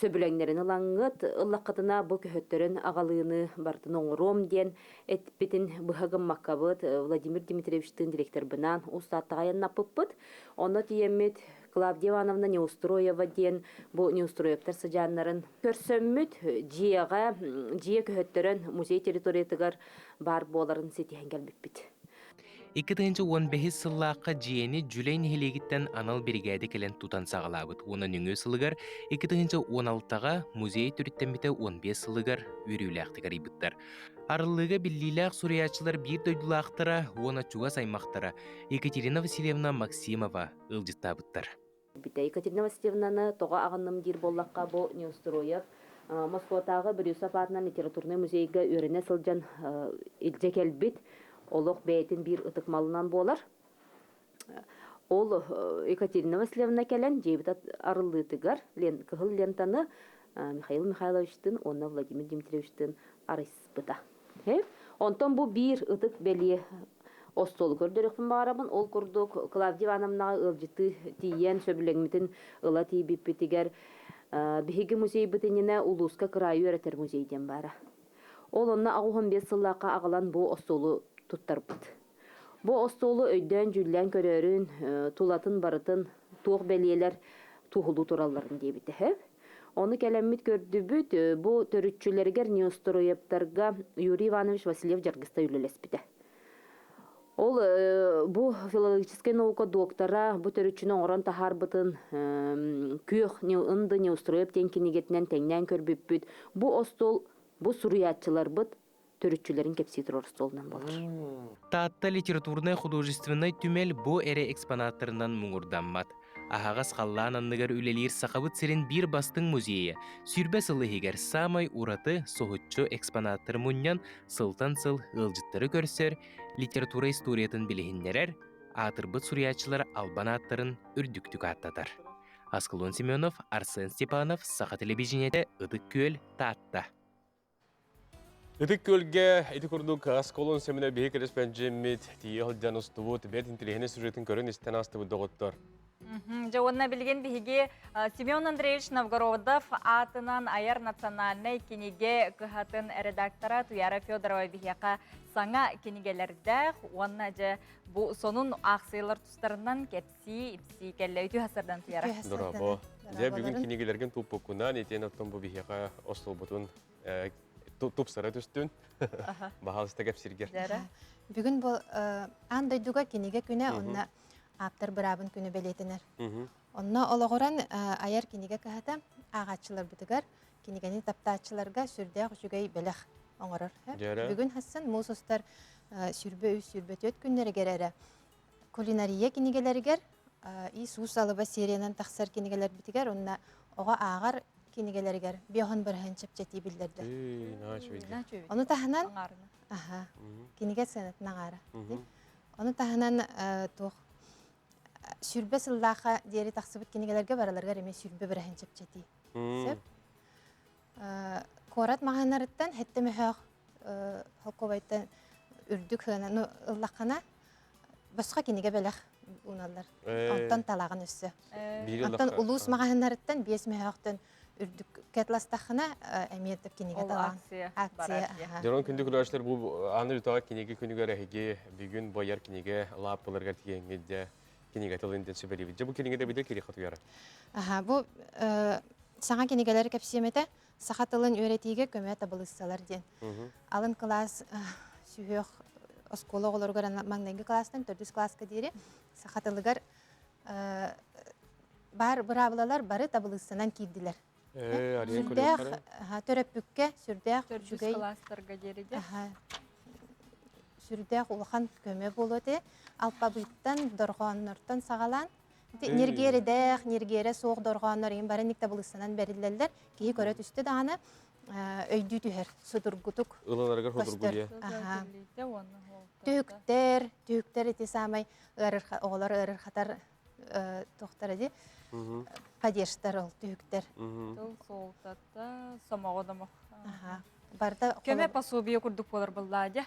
сөбүлэҥнэрин ылаҥҥыт ыллаххытына бу көһөттөрүн аҕалыыны барытын оҥоруом диэн эппитин быһа гыммаккабыт Владимир Дмитриевичтыын директорбынаан Уус-Тааттаҕа айаннаппыппыт. Онно тиийэммит Клавдия Ивановна Неустроева диэн бу Неустроевтар сыдьааннарын көрсөммүт дьиэҕэ дьиэ көһөттөрөн музей территориятыгар баар буоларын ситиһэн кэлбиппит. 2015 сыллаахха дьиэни Дьүлэй нэһилиэгиттэн анал биригээдэ кэлэн тутан саҕалаабыт уонна нөҥүө сылыгар 2016-ҕа музей төрүттэммитэ 15 сылыгар үөрүүлээхтик арыйбыттар. Арыллыыга биллиилээх суруйааччылар биир дойдулаахтара уонна чугас аймахтара Екатерина Васильевна Максимова ыалдьыттаабыттар. Екатерина Васильевнаны тоҕо аҕынным диир буоллахха, бу Неустроев Москватааҕы Брюсов аатынан литературнай музейга үөрэнэ сылдьан илдьэ кэлбит олох бэйэтин биир ытык малынан буолар. Ол Екатерина Васильевна кэлэн дьиэбит арыллыытыгар кыһыл лентаны Михаил Михайловичтыын уонна Владимир Дмитриевичтыын арыйсыппыта. Онтон бу биир ытык бэлиэ остуолу көрдөрүөхпүн баҕарабын. Ол курдук Клавдия Ивановнаҕа ыалдьыттыы тиийэн сөбүлэҥмитин ыла тиийбиппитигэр биһиги музейбыт иннинэ улууска кыраайы үөрэтэр музей диэн баара. Ол онно 85 сыллаахха аҕалан бу остуолу туттарбыт. Бу остуолу өйдөөн-дьүүллээн көрөөрүн, тулатын барытын туох бэлиэлэр туоһулуу туралларын диэбитэ. Ону кэлэммит көрдүбүт, бу төрүччүлэригэр Неустроевтарга Юрий Иванович Васильев Дьаргыста үлэлэспитэ. Ол бу филологическай наука доктора бу төрүччүнү оҥорон таһаарбытын күөх ынды Неустроев диэн кинигэтинэн тэҥнээн көрбүппүт. Бу остуол бу суруйааччыларбыт төрүччүлэрин кэпсии турар остуолунан буолар. Таатта литературнай-художественнай түмэл бу эрэ экспонаттарынан муҥурдаммат. Аһаҕас халлаан анныгар үлэлиир Сахабыт сирин биир бастыҥ музейа 20 сыл иһигэр саамай ураты, соһуччу экспонаттары мунньан сылтан сыл ыалдьыттары көрсөр, литература историятын билиһиннэрэр, аатырбыт суруйааччылар албан ааттарын үрдүктүк ааттатар. Аскалон Семенов, Арсен Степанов, Саха телевидениетэ, Ытык Күөл, Таатта. Ытык Күөлгэ ити курдук осколон сэминэ биһи кэрэспэндьиэммит тиийэ сылдьан устубут бэрт интэриэһинэй сюжетын көрөн истэн аастыбыт доҕоттор. Дьэ уонна билигин биһиги Семен Андреевич Новгородов аатынан айар национальнай кинигэ кыһатын редактора Туяра Федорова биһиэхэ саҥа кинигэлэрдээх уонна дьэ бу сонун аахсыйалар тустарынан кэпсии ипсии кэллэ. Үтүө сардан Туяра. Дорообо. Дьэ бүгүн кинигэлэргин туппуккунан итиэн оттон бу биһиэхэ остуолбутун тупсара түстүн. Баһаалыста кэпсиргэр. Бүгүн бу аан дойдуга кинигэ күнэ онно ааптар быраабын күнэ бэлиэтэнэр. Онно олоҕуран айар кинигэ кыһата ааҕааччыларбытыгар кинигэни таптааччыларга сүрдээх үчүгэй бэлэх оҥорор. Бүгүн хассан муус устар сүрбэ үс сүрбэ түөрт күннэригэр эрэ кулинария кинигэлэригэр Иисус алыба сериянан тахсар кинигэлэрбитигэр уонна оҕо ааҕар кинигэлэригэр биоһон бырыһын чэпчэтии биллэрдэ. Ону таһынан аха кинигэ сыанатын аҥаара. Ону таһынан туох сүрбэ сыллаахха диэри тахсыбыт кинигэлэргэ бараларыгар эмиэ сүрбэ бырыһын чэпчэтии. Сөп. Куорат маҕаһыыннарыттан хэттэ мөһөөх холкуобайтан үрдүк сыананы ыллаххына босхо кинигэ бэлэх ууналлар. Онтон талаҕын өссө. Онтон улуус маҕаһыыннарыттан биэс мөһөөхтөн үрдүк кэтластаххына эмиэ кинигэ талаҕын. Акция. Дьонон күндү көрөөччүлэр бу аны үтөҕө кинигэ күнүгэр эһиги бүгүн бояр кинигэ лааппыларыгар тиийэҥҥит дьэ кинигэ тылын диэн сүбэлиибит. Дьэ бу кинигэ да билэр кири хотуйара. Аха, бу саҥа кинигэлэр кэпсиэм этэ. Саха тылын үөрэтиигэ көмө табылыссалар диэн. Алын кылаас сүһүөх оскуола оҕолоругар маҥнайгы кылаастан төрдүс кылааска диэри саха тылыгар баар быраабылалар бары табылыссанан киирдилэр. Сүрдээх төрөппүккэ сүрдээх үчүгэй кылаастарга диэри сүрдээх улахан көмө буолуо этэ. Алпабыыттан, дорҕооннортон саҕалаан ньиргиэрэдээх, ньиргиэрэ суох дорҕооннор иһин бары табылыссанан бэриллэллэр. Киһи көрө түстэ даҕаны өйдүү түһэр, судургутук Ылынарыгар судургу диye. Түһүктэр, түһүктэр ити саамай оҕолор ыарырхатар туохтара ди падежтар ол түһүктэр. Тыл суолтата сомоҕо домох. Барда Көмө пособие курдук буолар буллаа дьэ.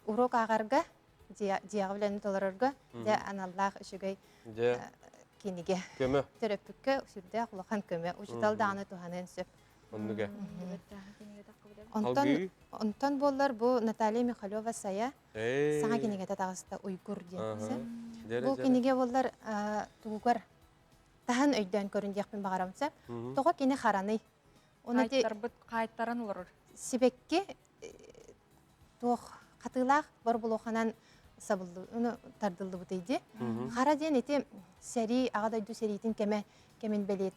Урок ааҕарга, дьиэҕэ үлэни толорорго дьэ аналлаах үчүгэй кинигэ. Көмө. Төрөппүккэ сүрдээх улахан көмө. Учутал даҕаны туһаныан сөп. Оннуга. Онтон, онтон буоллар бу Наталья Михалева Сайа саҥа кинигэтэ таҕыста Уйгур диэн. Бу кинигэ буоллар тугугар таһан өйдөөн көрүн диэхпин баҕарабын сөп. Тоҕо кини хараный? Хаайтарбыт хаайтаран олорор. Сибэкки туох хатыылаах борбулуоханан сабыллы тардыллыбытый ди. Хара диэн ити сэрии аҕа дойду сэриитин кэмэ кэмин бэлиэт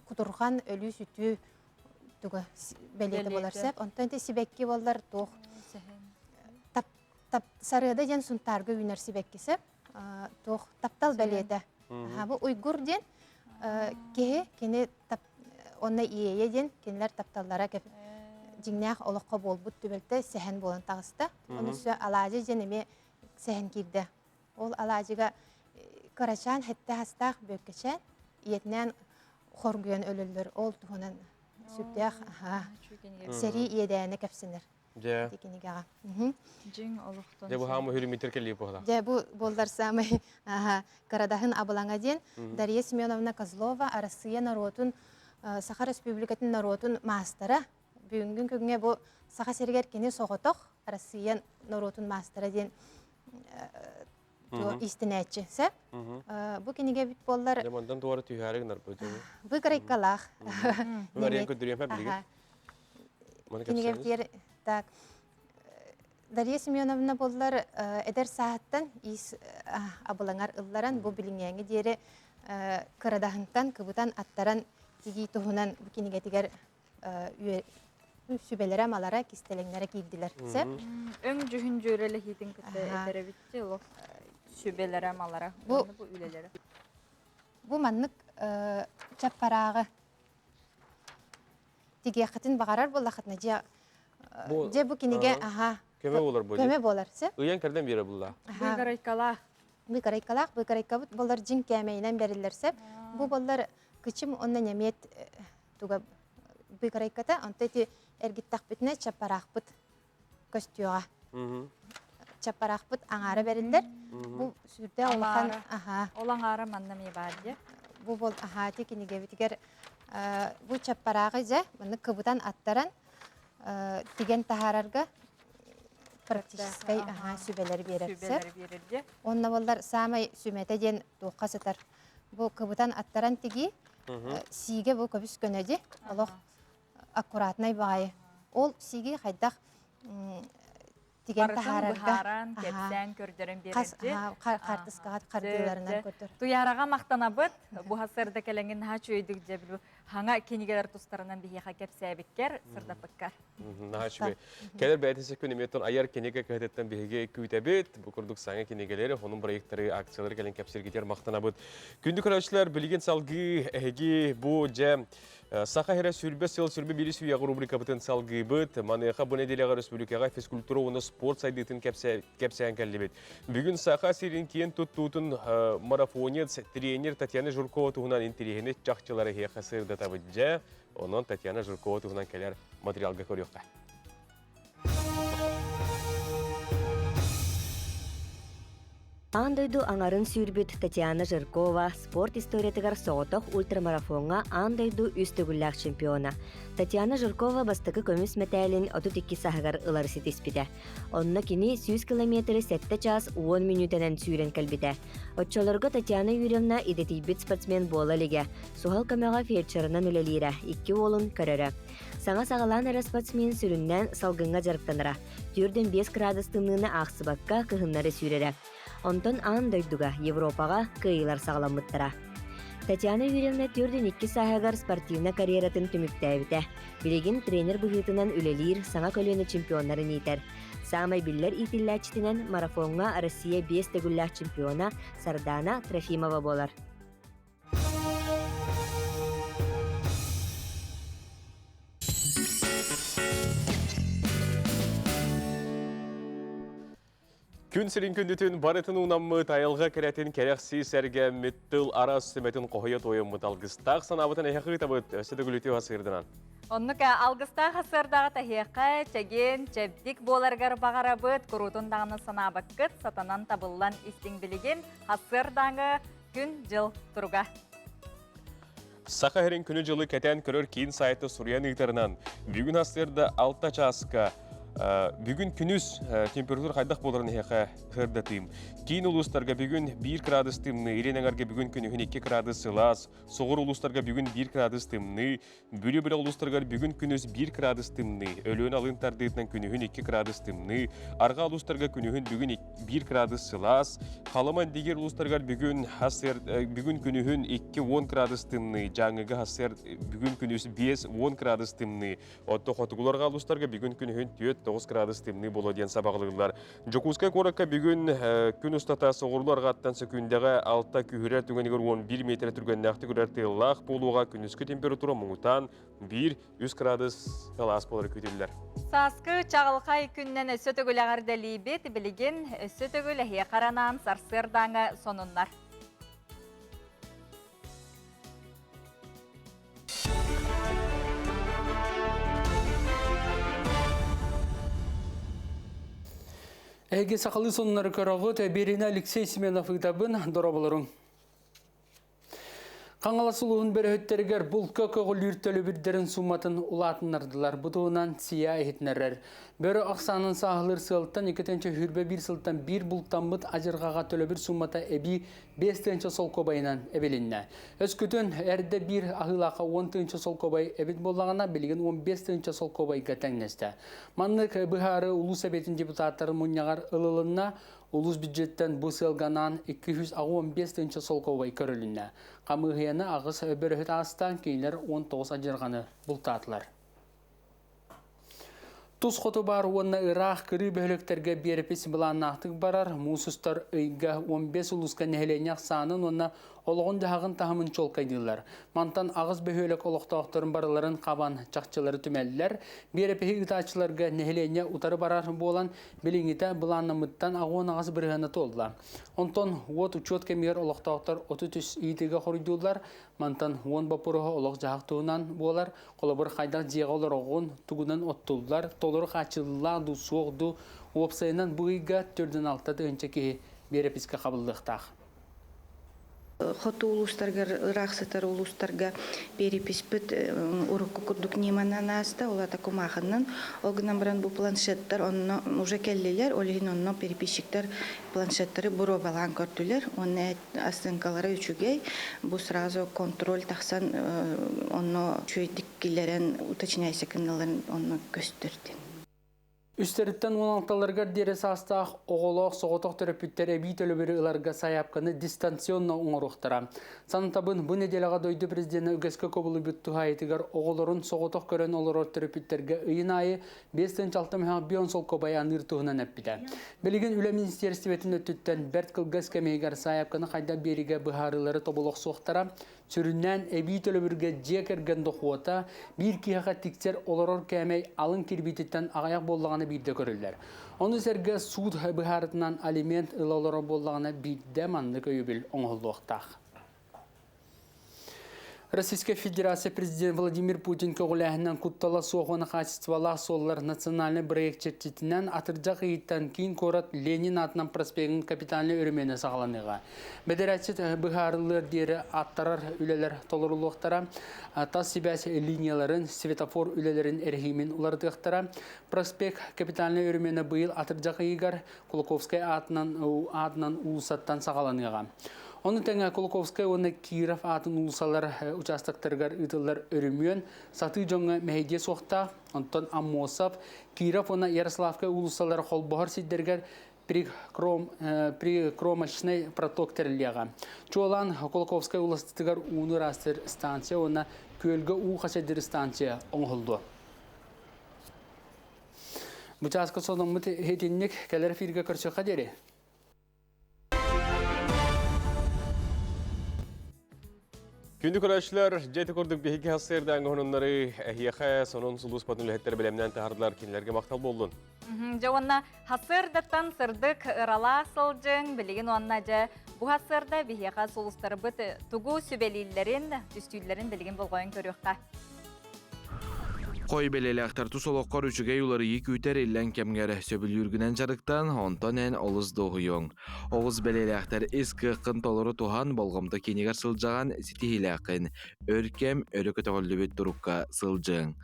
кутурҕан өлүү сүтүү туга бэлиэтэ буолар сөп. Онтон ити сибэкки буоллар туох тап тап сарыада диэн сунтаарга үүнэр сибэкки сөп. Туох таптал бэлиэтэ. Бу уйгур диэн киһи кини онно иэйэ диэн кинилэр тапталлара дьиҥнээх олоххо буолбут түбэлтэ сэһэн буолан таҕыста. Ону өссө алаадьы диэн эмиэ сэһэн киирдэ. Ол алаадьыга кырачаан хэттэ хастаах бүөккэчээн ийэтинээн хоргуйан өлөллөр. Ол туһунан сүрдээх сэрии иэдээнэ кэпсэнэр. Дьэ. Ити кинигэҕэ. Дьиҥ олохтон. Дьэ бу хаамы хүрүмүтэр кэлии буола. Дьэ бу буоллар саамай Кырадаһын абылаҥа диэн Дария Семеновна Козлова Арассыыйа норуотун Саха Республикатын норуотун маастара. Бүгүҥҥү күҥҥэ бу Саха сиригэр кини соҕотох Арассыыйа норуотун маастара диэн истинээччи. Сөп? Бу кинигэ эбит буоллар... Дьэ мантан туора түһээри гынар бу. Выкройкалаах. Мария көдүрүөмэ билигин. Кинигэбитигэр так Дарья Семеновна буоллар эдэр сааһыттан иис абылаҥар ылларан бу билиҥҥээҥи диэри кырадаһынтан кыбытан аттаран тигии туһунан бу кинигэтигэр сүбэлэрэ малара кистэлэҥнэрэ киирдилэр сөп Өҥ дьүһүн дьүөрэлэһиитин кытта этэрэбитти олох сүбэлэрэ малара бу бу үлэлэрэ бу маннык чаппарааҕы тигиэххитин баҕарар буоллаххытына дьэ дьэ бу кинигэ аха көмө буолар бу көмө буолар сөп ыйан кэрдэн биэрэ булла быыкарайкалаах быыкарайкалаах быыкарайкабыт болар дьиҥ кээмэйинэн бэриллэр сөп бу боллар кычым онно нэмиэт туга. быыкарайката, онто ити эргиттэхпитинэ чаппараахпыт көстүөҕэ. Чаппараахпыт аҥаара бэриллэр. Бу сүрдээх улахан аха. Ол аҥаара манна эмиэ баар дии. Бу бол аха ити кинигэбитигэр бу чаппарааҕы дьэ маннык кыбытан аттаран тигэн таһаарарга практическай аха сүбэлэри биэрэр. Сүбэлэри биэрэр дии. Онно боллар саамай сүмэтэ диэн туохха сытар. Бу кыбытан аттаран тигии сиигэ бу көбүс көнө дии. Олох аккуратнай баҕайы. Ол сиги хайдах тигэн таһаарарга быһааран, кэпсээн көрдөрөн биэрэрди. Хартыскаҕа хардыыларынан көрдөр. Туйаараҕа махтанабыт. Бу сырда кэлэҥин наһаа үчүгэйдик дьэ хаҥа кинигэлэр тустарынан биһиэхэ кэпсээбиккэр, сырдаппыккар. Наһаа үчүгэй. Кэлэр бээтинсэ күн эмиэ айар кинигэ кыһатыттан биһиги күүтэбит. Бу курдук саҥа кинигэлэри, сонун проекттары, акциялары кэлэн кэпсиргитер махтанабыт. Күндү көрөөччүлэр, билигин салгыы эһиги бу дьэ Саха сирэ сүрбэ сыл сүрбэ биир үйэҕэ рубрикабытын салгыыбыт. Маныаха бу нэдиэлэҕэ республикаҕа физкультура уонна спорт сайдыытын кэпсээн кэллибит. Бүгүн Саха сирин киэн туттуутун марафонец, тренер Татьяна Жиркова туһунан интэриэһини чахчылары эһиэхэ сырдатабыт. Дьэ, онон Татьяна Жиркова туһунан кэлэр материалга көрүөххэ. Аан дойду аҥарын сүүрбүт Татьяна Жиркова спорт историятыгар соҕотох ультрамарафоҥҥа аан дойду үс төгүллээх чемпиона. Татьяна Жиркова бастакы көмүс мэтээлин 32 саһыгар ылары ситиспитэ. Онно кини 100 километры 7 чаас 10 мүнүүтэнэн сүүрэн кэлбитэ. Оччолорго Татьяна Юрьевна идэтийбит спортсмен буола илигэ, суһал көмөҕө фельдшерынан үлэлиирэ, икки уолун көрөрө. Саҥа саҕалаан эрэ спортсмен сүрүннээн салгыҥҥа дьарыктанара. 45 градус тымныыны аахсыбакка кыһыннары сүүрэрэ. Онтон аан дойдуга, Европаҕа кыайыылар саҕаламмыттара. Татьяна Юрьевна 42 сааһыгар спортивнай карьератын түмүктээбитэ. Билигин тренер быһыытынан үлэлиир, саҥа көлүөнэ чемпионнарын иитэр. Саамай биллэр иитиллээччитинэн марафоҥҥа Россия биэс төгүллээх чемпиона Сардана Трофимова буолар. Күн сирин күндүтүн барытын уунаммыт, айылҕа кэрэтин кэрэхсии сэргэммит, тыл арас сүмэтин хоһуйа туойуммут алгыстаах санаабытын эһэхэ ыытабыт, өссө да күлүтүү хасыырданан. Оннук алгыстаах хасыардаҕа таһиэхэ, чэгиэн, чэбдик буоларгар баҕарабыт, куруутун даҕаны санаабаккыт, сатанан табыллан истиҥ билигин, хасыардааҥы күн-дьыл туруга. Саха сирин күнү-дьылы кэтээн көрөр киин сайты суруйан ыытарынан, бүгүн сарсыарда 6 чааска бүгүн күнүс температура хайдах буоларын эһиэхэ сырдатыым. Киин улуустарга бүгүн 1 градус тымныы, Илин эҥэргэ бүгүн күнүһүн 2 градус сылаас, соҕуруу улуустарга бүгүн 1 градус тымныы, Бүлүү бөлөх улуустарыгар бүгүн күнүс 1 градус тымныы, Өлүөнэ алын тардыытынан күнүһүн 2 градус тымныы, Арҕаа улуустарга күнүһүн бүгүн 1 градус сылаас, Халыма Индигир улуустарыгар бүгүн бүгүн күнүһүн 2-10 градус тымныы, Дьааҥыга хасыар бүгүн күнүс 5-10 градус тымныы, оттон хотугуларга улуустарга бүгүн күнүһүн 4-9 градус тымныы буолуо диэн сабаҕалыыллар. Дьокуускай куоракка бүгүн күн устата соҕуруу арҕааттан сөкүүндэҕэ 6 күүһүрэр түгэнигэр 11 миэтэрэ түргэннээхтик үрэр тыаллаах буолуоҕа күнүскү температура муҥутаан 1-3 градус сылаас буолара күүтүллэр. Сааскы чаҕылхай күннэн өссө төгүл эҕэрдэлиибит. Билигин өссө төгүл эһиэхэ анаан сарсыардааҥы сонуннар. Эһиги сахалыы сонуннары көрөҕүт. Биэриини Алексей Семенов ыытабын. Дорооболоруҥ. Хаҥалас улууһун бөрөһүттэригэр булка көҕүлүүр төлөбүрдэрин сууматын улаатыннардылар. Бу туһунан СИА иһитиннэрэр. Бөрө ахсаанын сааһылыыр сыалтан 2021 сылтан биир бултаммыт адьырҕаҕа төлөбүр суумата эбии 5 тыһыынча солкуобайынан эбилиннэ. Өскөтүн эрдэ биир аһыылаахха 10 тыһыынча солкуобай эбит буоллаҕына, билигин 15 тыһыынча солкуобайга тэҥнэстэ. Маннык быһаарыы улуус сэбиэтин депутаттарын мунньаҕар ылылынна. Улуус бюджеттэн бу сыалга анаан 285 тыһыынча солкуобай көрүлүннэ. Хамыыһыйаны аҕыс бөрөһүт аастаан, кинилэр 19 адьырҕаны бултаатылар. Тус хоту баар уонна ыраах кырыы бөһүөлэктэргэ биэрэпис былааннаахтык барар, муус устар ыйга 15 улууска нэһилиэнньэ ахсаанын уонна олоҕун-дьаһаҕын таһымын чуолкайдыыллар. Мантан аҕыс бөһүөлэк олохтоохторун барыларын хабан чахчылары түмэллэр. Биэрэпиһи ыытааччыларга нэһилиэнньэ утары барар буолан, билиҥҥитэ былааннаммыттан 68 бырыһыана туолла. Онтон уот учуот кэмигэр олохтоохтор 33 ыйытыыга хоруйдууллар. Мантан уон боппуруоһа олох-дьаһах туһунан буолар. Холобур, хайдах дьиэҕэ олороҕун, тугунан оттуллар, толору хааччыллаах дуу, суох дуу. Уопсайынан бу ыйга 46 тыһыынча киһи биэрэпискэ хабыллыахтаах. Хоту улуустарга, ыраах сытар улуустарга переписпит урукку курдук ньыманан ааста, ол аата кумаахыннан. Ол гынан баран бу планшеттар онно уже кэллилэр, ол иһин онно переписчиктар планшеттары боруобалаан көрдүлэр. Уонна оценкалара үчүгэй, бу сразу контроль тахсан онно үчүгэйдик киллэрэн уточняйся гыналарын онно көстөр диэн. Үстэриттэн 16-ларыгар диэри саастаах оҕолоох соҕотох төрөппүттэр эбии төлөбүрү ыларга сайаапканы дистанционно оҥоруохтара. Санатабын, бу нэдиэлэҕэ дойду президенэ үгэскэ кубулуйбут туһаайытыгар оҕолорун соҕотох көрөн олорор төрөппүттэргэ ыйын аайы 5 6 мөһөөх бион солкуобай аныыр туһунан эппитэ. Билигин үлэ министиэристибэтин өттүттэн бэрт кылгас кэмигэр сайаапканы хайдах биэриигэ быһаарыылары тобулохсуохтара. Сүрүннээн эбии төлөбүргэ дьиэ кэргэн дохуота биир киһиэхэ тиксэр олорор кээмэй алын кирбиититтэн аҕыйах буоллаҕына биирдэ көрүллэр. Ону сэргэ суут быһаарытынан алимент ыла олорор буоллаҕына биирдэ маннык өйөбүл оҥоһуллуохтаах. Российскай Федерация президент Владимир Путин көҕүлээһинэн куттала суох уонна хаачыстыбалаах суоллар национальнай проект чэрчитинэн атырдьах ыйыттан киин куорат Ленин аатынан проспегын капитальнай өрөмүөнэ саҕаланыаҕа. Бэдэрээччит быһаарыллыар диэри аттарар үлэлэр толоруллуохтара, тас сибээс линияларын, светофор үлэлэрин эрэһиимин уларытыахтара. Проспект капитальнай өрөмүөнэ быйыл атырдьах ыйыгар Кулаковскай аатынан аатынан уулуссаттан саҕаланыаҕа. Ону тэҥэ Кулаковскай уонна Киров аатын уулуссалар участоктарыгар ыытыллар өрөмүөн сатыы дьоҥҥо мэһэйдиэ суохтаах. Онтон Аммосов, Киров уонна Ярославскай уулуссалар холбоһор сирдэригэр прикромочный проток тэриллиэҕэ. Чуолаан Кулаковскай уулуссатыгар ууну ыраастыыр станция уонна күөлгэ уу хачайдыыр станция оҥоһуллуо. Бу чааска сонуммут итинник кэлэр эфиргэ көрсүөххэ диэри. Күндү көрөөччүлэр, дьэ курдук биһиги хасыырдаан хоһунуннары эһиэхэ сонун сулууспатын үлэһиттэр бэлэмнээн таһардылар, кинилэргэ махтал буоллун. Дьэ уонна хасыырдаттан сырдык ыралаах сылдьыҥ, билигин уонна дьэ бу хасыырда биһиэхэ сулустарбыт тугу сүбэлииллэрин, түстүүллэрин билигин болҕойон көрүөххэ. Хой бэлиэлээхтэр тус олоххор үчүгэй уларыйыы күүтэр иллэҥ кэмҥэр сөбүлүүргүнэн дьарыктан, онтон эн олус дуоһуйуоҥ. Оҕус бэлиэлээхтэр ис кыаххын толору туһан, болҕомто киинигэр сылдьаҕын, ситиһиилээххин. Өр кэм өрө көтөҕүллүбүт турукка сылдьыаҥ.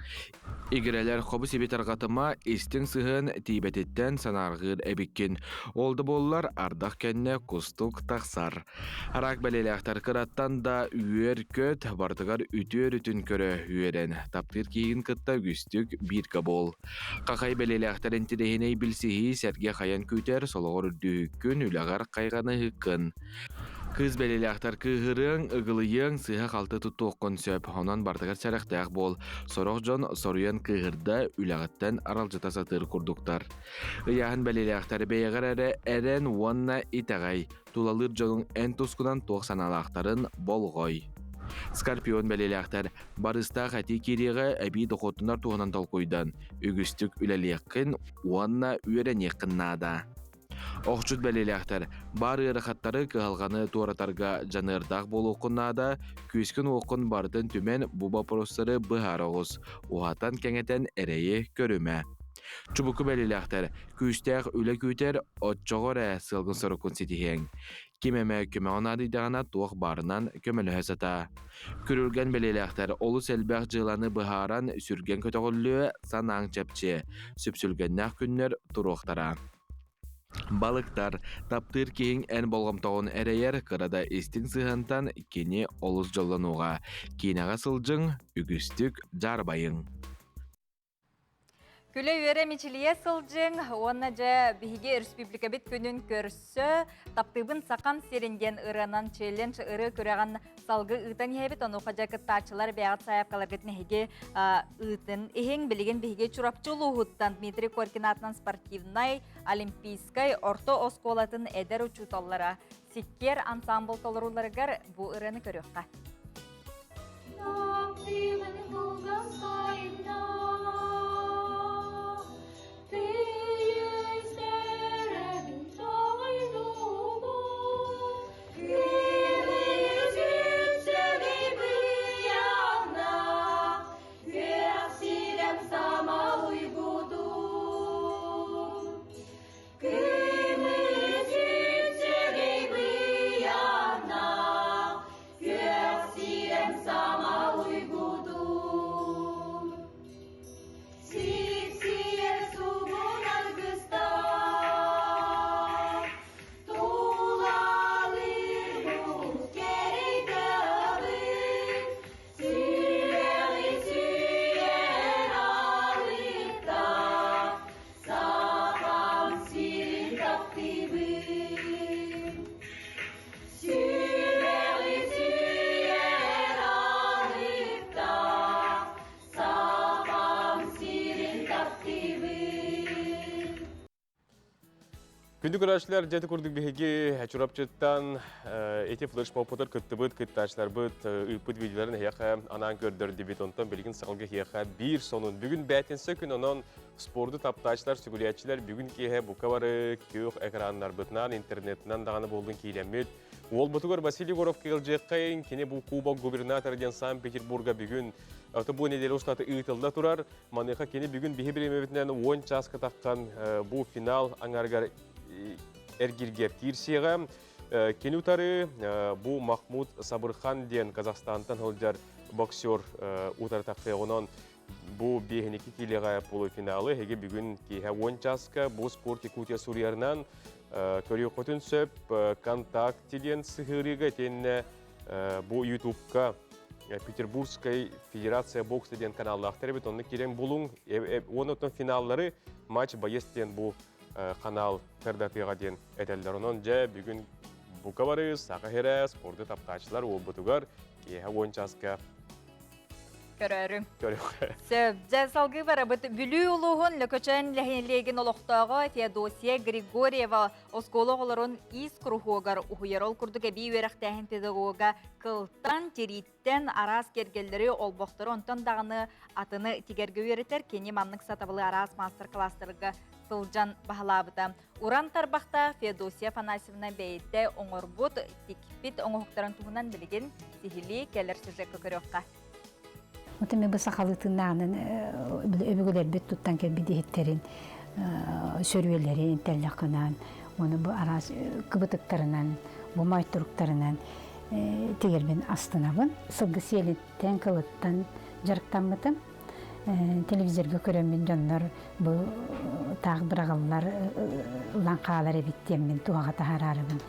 Игирэлэр хобу-сиби тарҕатыма, истиҥ сыһыан тиийбэтиттэн санаарҕыыр эбиккин. Ол да буоллар, ардах кэннэ кустук тахсар. Араак бэлиэлээхтэр кыраттан да үөр-көт, барытыгар үтүө өрүтүн көрө үөрэн, таптыыр киһигин кытта үгүстүк бииргэ буол. Хахай бэлиэлээхтэр интэриэһинэй билсиһии сэргэ хайан күүтэр, солоҕор үрдүһүккүн, үлэҕэр хайҕаныһыккын. Кыыс бэлиэлээхтэр кыыһырыаҥ, ыгылыйыаҥ, сыыһа-халты туттуоххун сөп, онон барытыгар сэрэхтээх буол. Сорох дьон соруйан кыыһырда, үлэҕиттэн аралдьыта сатыыр курдуктар. Ыйааһын бэлиэлээхтэр бэйэҕэр эрэ эрэн уонна итэҕэй. Тулалыыр дьонуҥ эн тускунан туох санаалаахтарын болҕой. Скорпион бэлиэлээхтэр барыстаах этии киириэҕэ эбии дохуоттанар туһунан толкуйдан, үгүстүк үлэлиэххин уонна үөрэниэххин наада. Охчут бэлиэлээхтэр баар ыарахаттары, кыһалҕаны туоратарга дьаныардаах буолуоххун наада, күүскүн-уоххун барытын түмэн бу боппуруостары быһаара оҕус, уһатан-кэҥэтэн эрэйи көрүмэ. Чубуку бэлиэлээхтэр күүстээх үлэ күүтэр, оччоҕо эрэ сыалгын-соруккун ситиһиэҥ. Ким эмэ көмөҕө наадыйдаҕына туох баарынан көмөлөһө сатаа. Күрүлгэн бэлиэлээхтэр олус элбэх дьыаланы быһааран сүргэн көтөҕүллүө, санааҥ чэпчиэ, сүпсүлгэннээх күннэр туруохтара. Балыктар, таптыыр киһиҥ эн болҕомтоҕун эрэйэр, кыра да истиҥ сыһыантан кини олус дьоллонуоҕа. Киинэҕэ сылдьыҥ, үгүстүк дьаарбайыҥ. Күлэ-үөрэ мичилийэ сылдьыҥ уонна дьэ биһиги республикабыт күнүн көрсө Таптыыбын Сахам сирин диэн ырыанан челлендж ырыа күрэҕин салгыы ыытан иһэбит. Онуоха дьэ кыттааччылар бэйэҕит сайаапкаларгытын эһиги ыытын иһиҥ. Билигин биһиги Чурапчы улууһуттан Дмитрий Коркин аатынан спортивнай, олимпийскай орто оскуолатын эдэр учууталлара Сиккиэр ансамбл толорууларыгар бу ырыаны көрүөххэ. Таптыыбын кылгас сайында Күндү көрөөччүлэр, дьэ курдук биһиги Чурапчыттан ити флешмобпутар кыттыбыт кыттааччыларбыт ыыппыт видеоларын эһиэхэ анаан көрдөрдүбүт. Онтон билигин саҕалга эһиэхэ биир сонун. Бүгүн бээтинсэ күн, онон спорду таптааччылар, сүгүрүйээччилэр бүгүн киэһэ бука бары күөх экраннарбытынан, интернетинэн даҕаны буоллун киирэммит. Уолбутугар Василий Егоров кыалдьыаххайын, кини бу кубок губернатора диэн Санкт-Петербурга бүгүн бу неделя устата ыытылла турар. Маныаха кини бүгүн биһи бириэмэбитинэн 10 чааска таххан бу финал аҥарыгар эргиргэр киирсиэҕэ. Кини утары бу Махмуд Сабырхан диэн Казахстантан сылдьар боксер утары тахсыаҕынан бу биэһиники киилэҕэ полуфиналы эһиги бүгүн киэһэ 10 чааска бу спорт Якутия суруйарынан көрүөххүтүн сөп ВКонтакте диэн сыһыарыыга итиэннэ бу Ютубка Петербургскай Федерация бокса диэн каналлаахтар эбит. Онно киирэн булуҥ. Уонна оттон финаллары матч боец диэн бу канал сырдатыаҕа диэн этэллэр. Онон дьэ бүгүн бука бары саха сирэ спорду таптааччылар уолбутугар киэһэ 10 чааска Көрөөрү. Көрүөххэ. Сөп. Дьэ, салгыы барабыт. Бүлүү улууһун Лөкөчөөн нэһилиэгин олохтооҕо Феодосия Григорьева Оскуола оҕолорун иис куруһуогар уһуйар ол курдук эбии үөрэхтээһин педагога кылтан, тирииттэн араас киэргэллэри, олбохтору, онтон даҕаны атыны тигэргэ үөрэтэр. Кини маннык сатабылы араас маастар-кылаастарга сылдьан баһылаабыта. Уран тарбахтаах Феодосия Афанасьевна бэйэтэ оҥорбут, тикпит оҥоһуктарын туһунан билигин сиһилии кэлэр сюжекка көрүөххэ. Оттон мен бу сахалыытынааҕынан өбүгэлэрбит туттан кэлбит иһиттэрин сөрүөлэрин тэллэххынан уонна бу араас кыбытыктарынан, бу мойтуруктарынан тигэрбин астынабын. Сылгы сиэлиттэн, кылыттан дьарыктаммытым. Телевизорга көрөммүн дьоннор бу таах быраҕыллар ылан хаалар эбит диэммин туһаҕа таһаарарыбын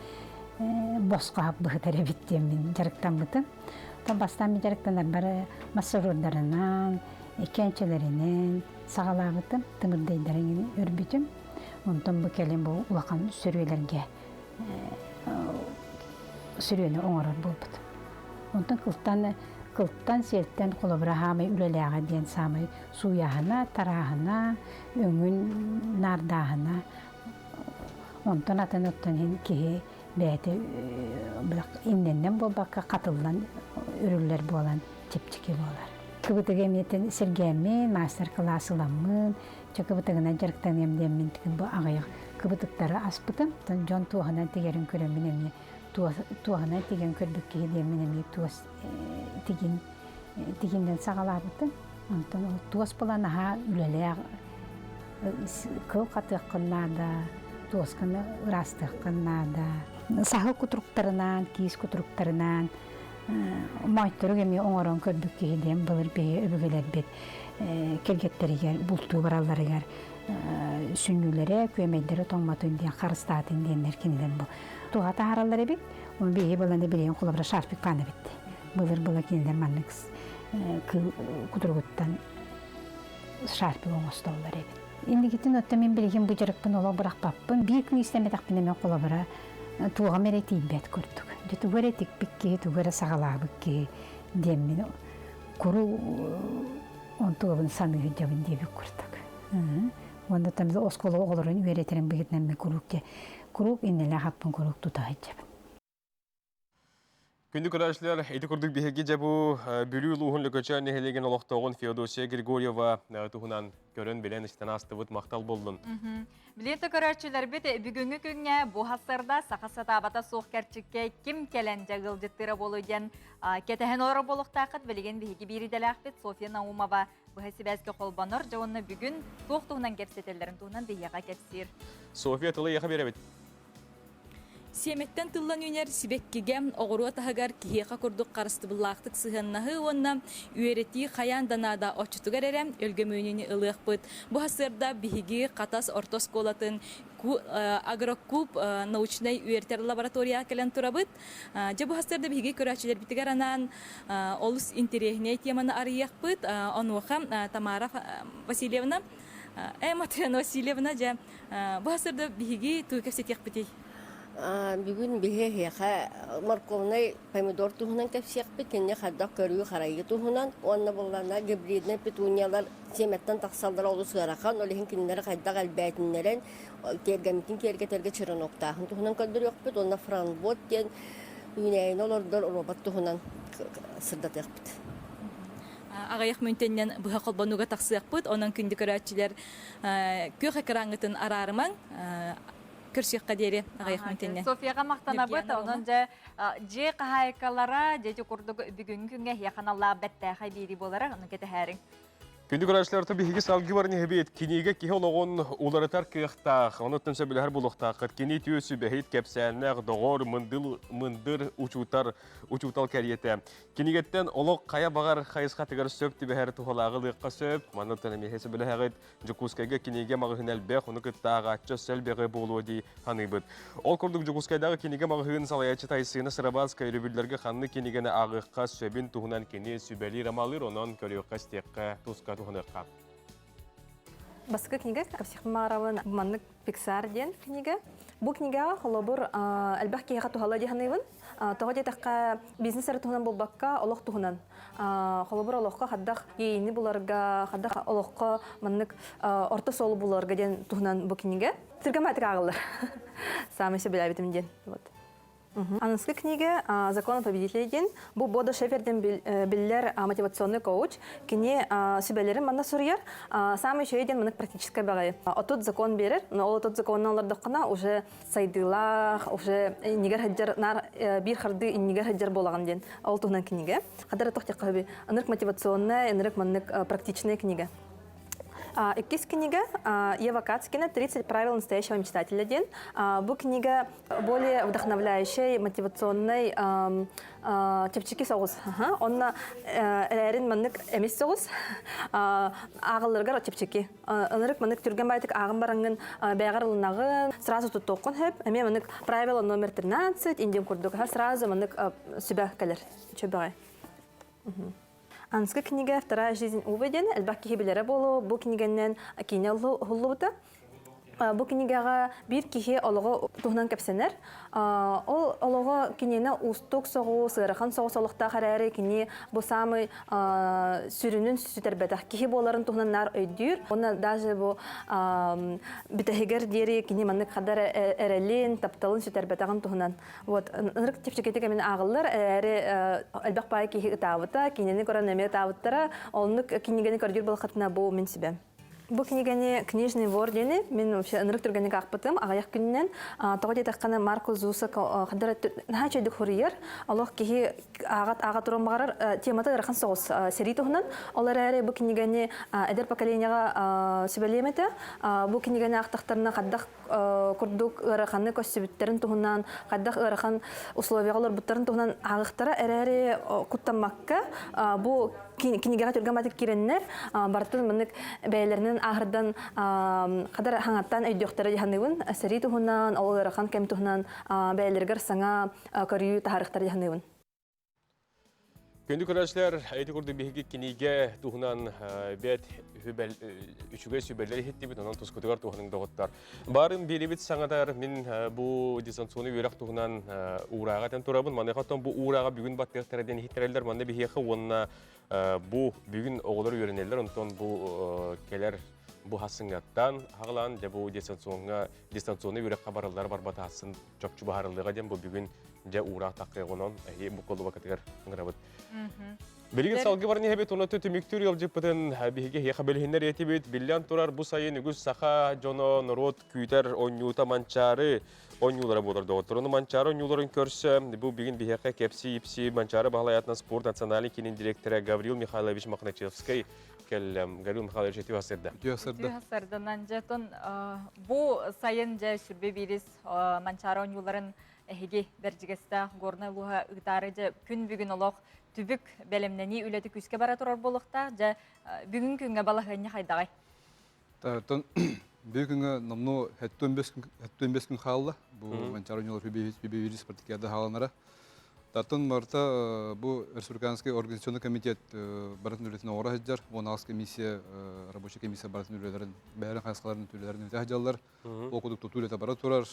босхо быһытар эбит диэммин дьарыктаммытым. Оттон бастаан мин дьарыктанарбар массажердарынан, кээнчэлэринэн саҕалаабытым, тымырдайдарын өрбүтүм. Онтон бу кэлин бу улахан сөрүөлэргэ сөрүөнү оҥорор буолбутум. Онтон кылтан кылтан сиэлтэн холобура хаамай үлэлээҕэ диэн саамай сууйааһына, тарааһына, өҥүн наардааһына. Онтон атын оттон иһин киһи бэйэтэ иннэннэн буолбакка хатыллан үрүллэр буолан чэпчэки буолар. Кыбытыгы эмиэтин сэргээммин, маастар-кылаас ыламмын, чэ кыбытыгынан дьарыктаныам диэммин бу аҕыйах кыбытыктары аспытым. Дьон туоһунан тигэрин көрөммүн эмиэ туоһунан тигэн көрбүт киһи диэммин эмиэ туос тигин тигиннэн саҕалаабытым. Онтон ол туос буолан наһаа үлэлээх кыл хатыаххын наада, туосканы ыраастыаххын наада. Саһыл кутуруктарынан, киис кутуруктарынан моойторук эмиэ оҥорон көрбүт киһи диэн былыр биһи өбүгэлэрбит кэргэттэригэр бултуу баралларыгар сүнньүлэрэ, күөмэйдэрэ тоҥмотун диэн харыстаатын диэннэр кинилэр бу туһа таһаараллар эбит. Оны биһи баланы билигин холобура шарфик паана эбит. Былыр была кинилэр маннык кыыл кутуругуттан шарфик оҥостоллор эбит. Инникитин оттон мин билигин бу дьарыкпын олох бырахпаппын. Биир күн истэмэтэхпинэ мен холобура туоҕам эрэ тиийбэт курдук. Дьэ тугу эрэ тикпит киһи, тугу эрэ саҕалаабыт киһи диэммин куру онтугабын саныы сылдьабын диэбит курдук. Уонна там оскуола оҕолорун үөрэтэрин быһыытынан мен куруук куруук иннэлээх аппын куруук тута сылдьабын. Күндү көрөөччүлэр, ити курдук биһиги дьэ бу Бүлүү улууһун Лөкөчөөн нэһилиэгин олохтооҕун Феодосия Григорьева туһунан көрөн билэн истэн аастыбыт махтал буоллун. Билиэн көрөөччүлэрбит бүгүҥҥү күҥҥэ бу хасырда саха сатаабата суох кэрчиккэ ким кэлэн дьэ ыалдьыттыыра буолуй диэн кэтэһэн олорор буолуохтааххыт. Билигин биһиги биир идэлээхпит Софья Наумова быһа сибээскэ холбонор. Дьэ уонна бүгүн туох туһунан кэпсэтэллэрин туһунан биһиэхэ кэпсиир. Софья тылы эйиэхэ биэрэбит. Сиэмэттэн тыллан үүнэр сибэккигэ, оҕуруот аһыгар киһиэхэ курдук харыстыбыллаахтык сыһыаннаһыы уонна үөрэтии хайаан да наада оччотугар эрэ өлгөмүөнүнү ылыахпыт. Бу сарсыарда биһиги Хатас орто оскуолатын агрокуб научнай үөрэтэр лабораторияҕа кэлэн турабыт. Дьэ бу сарсыарда биһиги көрөөччүлэрбитигэр анаан олус интэриэһинэй теманы арыйыахпыт. Онуоха Тамара Васильевна, Матрена Васильевна дьэ бу сарсыарда биһиги тугу кэпсэтиэхпитий? Бүгүн биһи эһиэхэ морковнай помидор туһунан кэпсиэхпит, кинини хайдах көрүү-харайыы туһунан уонна буллана гибриднай петуниялар сиэмэттэн тахсаллара олус ыарахан, ол иһин кинилэри хайдах элбээтиннэрэн тиэргэммитин киэргэтэргэ череноктааһын туһунан көрдөрүөхпүт уонна франбот диэн үүнээйини олордор робот туһунан сырдатыахпыт. Аҕыйах мүнтэннэн быһа холбонууга тахсыахпыт, онон күндү көрөөччүлэр күөх экраҥҥытын араарымаҥ, көрсүөххэ диэри аҕыйах мүнтэннэн. Софияға махтанабыт, онон дьэ дьиэ хаһаайкалара дьэ курдук бүгүҥҥү күҥҥэ эһиэхэ аналлаах бэртээхэй биэрии буолара, ону кэтэһээриҥ. Күндү көрөөччүлэр, биһиги салгыы баран иһэбит. Кинигэ киһи олоҕун уларытар кыахтаах, онуттан сөбүлэһэр буолуохтааххыт. Кини үтүө сүбэһит, кэпсээннээх, доҕор, мындыл, мындыр учуутар, учуутал кэриэтэ. Кинигэттэн олох хайа баҕар хайысхатыгар сөп түбэһэр туһалааҕы ылыахха сөп. Манныттан эмиэ сөбүлэһэҕит. Дьокуускайга кинигэ маҕаһыын элбэх, ону кытта ааҕааччы өссө элбэҕи буолуо дии саныыбыт. Ол курдук Дьокуускайдааҕы кинигэ маҕаһыын салайааччы Тайсыына Сырабааска өрөбүллэргэ ханнык кинигэни ааҕыахха сөбүн туһунан кини сүбэлиир-амалыыр, онон көрүөххэ-истиэххэ, туска туһаныахха. Бастакы книга Капсихмаровын маннык Пиксар диэн книга. Бу книгаҕа холобур элбэх киһиэхэ туһала дии саныыбын. Тоҕо диэтэххэ бизнес эрэ туһунан буолбакка, олох туһунан. Холобур олоххо хаддах иэйиини буларга, хаддах олоххо маннык орто суолу буларга диэн туһунан бу книга. Түргэн ааҕыллар. Саамай сөбүлээбитим диэн. Вот. Аныгыскы книга «Закон победителей» диэн. Бу Бодо Шеферден биллэр мотивационный коуч. Кини сүбэлэрин манна суруйар. Самый үчүгэй диэн маннык практическай баҕайы. Отут закон берер, но ол отут законун олордоххуна уже сайдыылаах, уже иннигэр сылдьар, наар биир хардыы иннигэр сылдьар буолаҕын диэн. Ол туһунан книга. Хадара туох диэххэ ынырык мотивационная, ынырык маннык практичная книга. Иккис книга Ева Кацкина «30 правил настоящего мечтателя» диэн. Бу книга более вдохновляющий, мотивационный чэпчэки соҕус. Онно эрээрин маннык эмис соҕус, ааҕылларыгар чэпчэки. Ынырык маннык түргэн байтык ааҕын бараҥҥын бэйэҕэр ылынаҕын, сразу туттуоххун сөп. Эмиэ маннык правило номер 13 индиан курдук сразу маннык сүбэ кэлэр. Чөбөҕөй. Анскы книга «Вторая жизнь Увы» диэн элбэх киһи билэрэ буолуо. Бу кинигэннэн киинэ уһуллубута. Бу кинигэҕэ биир киһи олоҕо туһунан кэпсэнэр. Ол олоҕо кинини уустук соҕус, ыарахан соҕус олохтоох эрээри, кини бу саамай сүрүнүн сүтэрбэтэх киһи буоларын туһунан наар өйдүүр. Уонна даже бу бүтэһигэр диэри кини маннык хадар эрэлин, тапталын сүтэрбэтэҕин туһунан Вот, ынырык чэпчэкитик эмин ааҕыллар, эрээри элбэх баай киһи ытаабыта, кинини көрөн эмиэ ытаабыттара. Оннук кинигэни көрдүүр буолаххытына бу мин сүбэм. Бу кинигэни «Книжный вор» диэни мин вообще ынырык түргэнник аахпытым, аҕыйах күнүнэн. Тоҕо диэтэххинэ Марко Зуса хадара наһаа үчүгэйдик суруйар. Олох киһи ааҕат ааҕа туран баҕарар темата ыарахан соҕус сэрии туһунан. Ол эрээри бу кинигэни эдэр поколениеҕа сүбэлиэм этэ. Бу кинигэни аахтахтарына хайдах курдук ыараханы көрсүбүттэрин туһунан, хайдах ыарахан условияҕа олорбуттарын туһунан ааҕыахтара эрээри куттаммакка бу кинигэҕэ түргэн батык киирэннэр барытын маннык бэйэлэринэн ааһырдан хадар хаҥаттан өйдүөхтэрэ дии саныыбын. Сэрии туһунан, ол ыарахан кэм туһунан бэйэлэригэр саҥа көрүү таһаарыахтара дии саныыбын. Күндү көрөөччүлэр, ити курдук биһиги кинигэ туһунан бэт үчүгэй сүбэлэр иһиттибит, онон тускутугар туһаныҥ доҕоттор. Барын биэрибит саҥатар мин бу дистанционный үөрэх туһунан уурааҕа этэн турабын. Маныаха оттон бу уурааҕа бүгүн баттыахтара диэн иһиттэрэллэр. Манна биһиэхэ уонна бу бүгүн оҕолор үөрэнэллэр, онтон бу кэлэр бу хасыҥҥаттан хаҕылаан дьэ бу дистанционҥа дистанционный үөрэххэ барыллар барбатасын чопчу баһарыллыаҕа диэн бу бүгүн дьэ уураах таххыаҕынан эһи бу колубакатыгар ыҥырабыт. Билигин салгы баран иһэбит, онно түмүктүүр ыалдьыппытын биһиги эһиэхэ билиһиннэр этибит. Биллэн турар, бу сайын үгүс саха дьоно норуот күүтэр оонньуута Манчаары оонньуулара буолар доҕоттор. Ону Манчаары оонньууларын көрсө, бу бүгүн биһиэхэ кэпсии-ипсии Манчаары Баһылай аатынан спорт национальный киинин директора Гаврил Михайлович Мохначевскай кэллэ. Гаврил Михайлович үтүө сырда. Үтүө сырда. Үтүө сырданан дьэ тон бу сайын дьэ сүрбэ биирис Манчаары оонньууларын эһиги Бэрдьигэстээх Горнай улууһа ыытаары дьэ күн бүгүн олох түбүк бэлэмнэнии үлэтэ күүскэ бара турар буолуохтаах. Дьэ бүгүн күҥҥэ балаһыанньа хайдаҕай? Тон бүгүн күҥҥэ номнуо 75 күн хаалла. Бу Манчаары оонньуулар Хүбэйбири спартакиада хааланара. Тартан барыта бу Республиканский организационный комитет барытын үлэтин оҥоро сылдьар. 16 комиссия, рабочая комиссия барытын үлэлэрин, бэйэлэрин хайысхаларын үлэлэрин ыыта сылдьаллар. Ол курдук тутуу үлэтэ бара турар.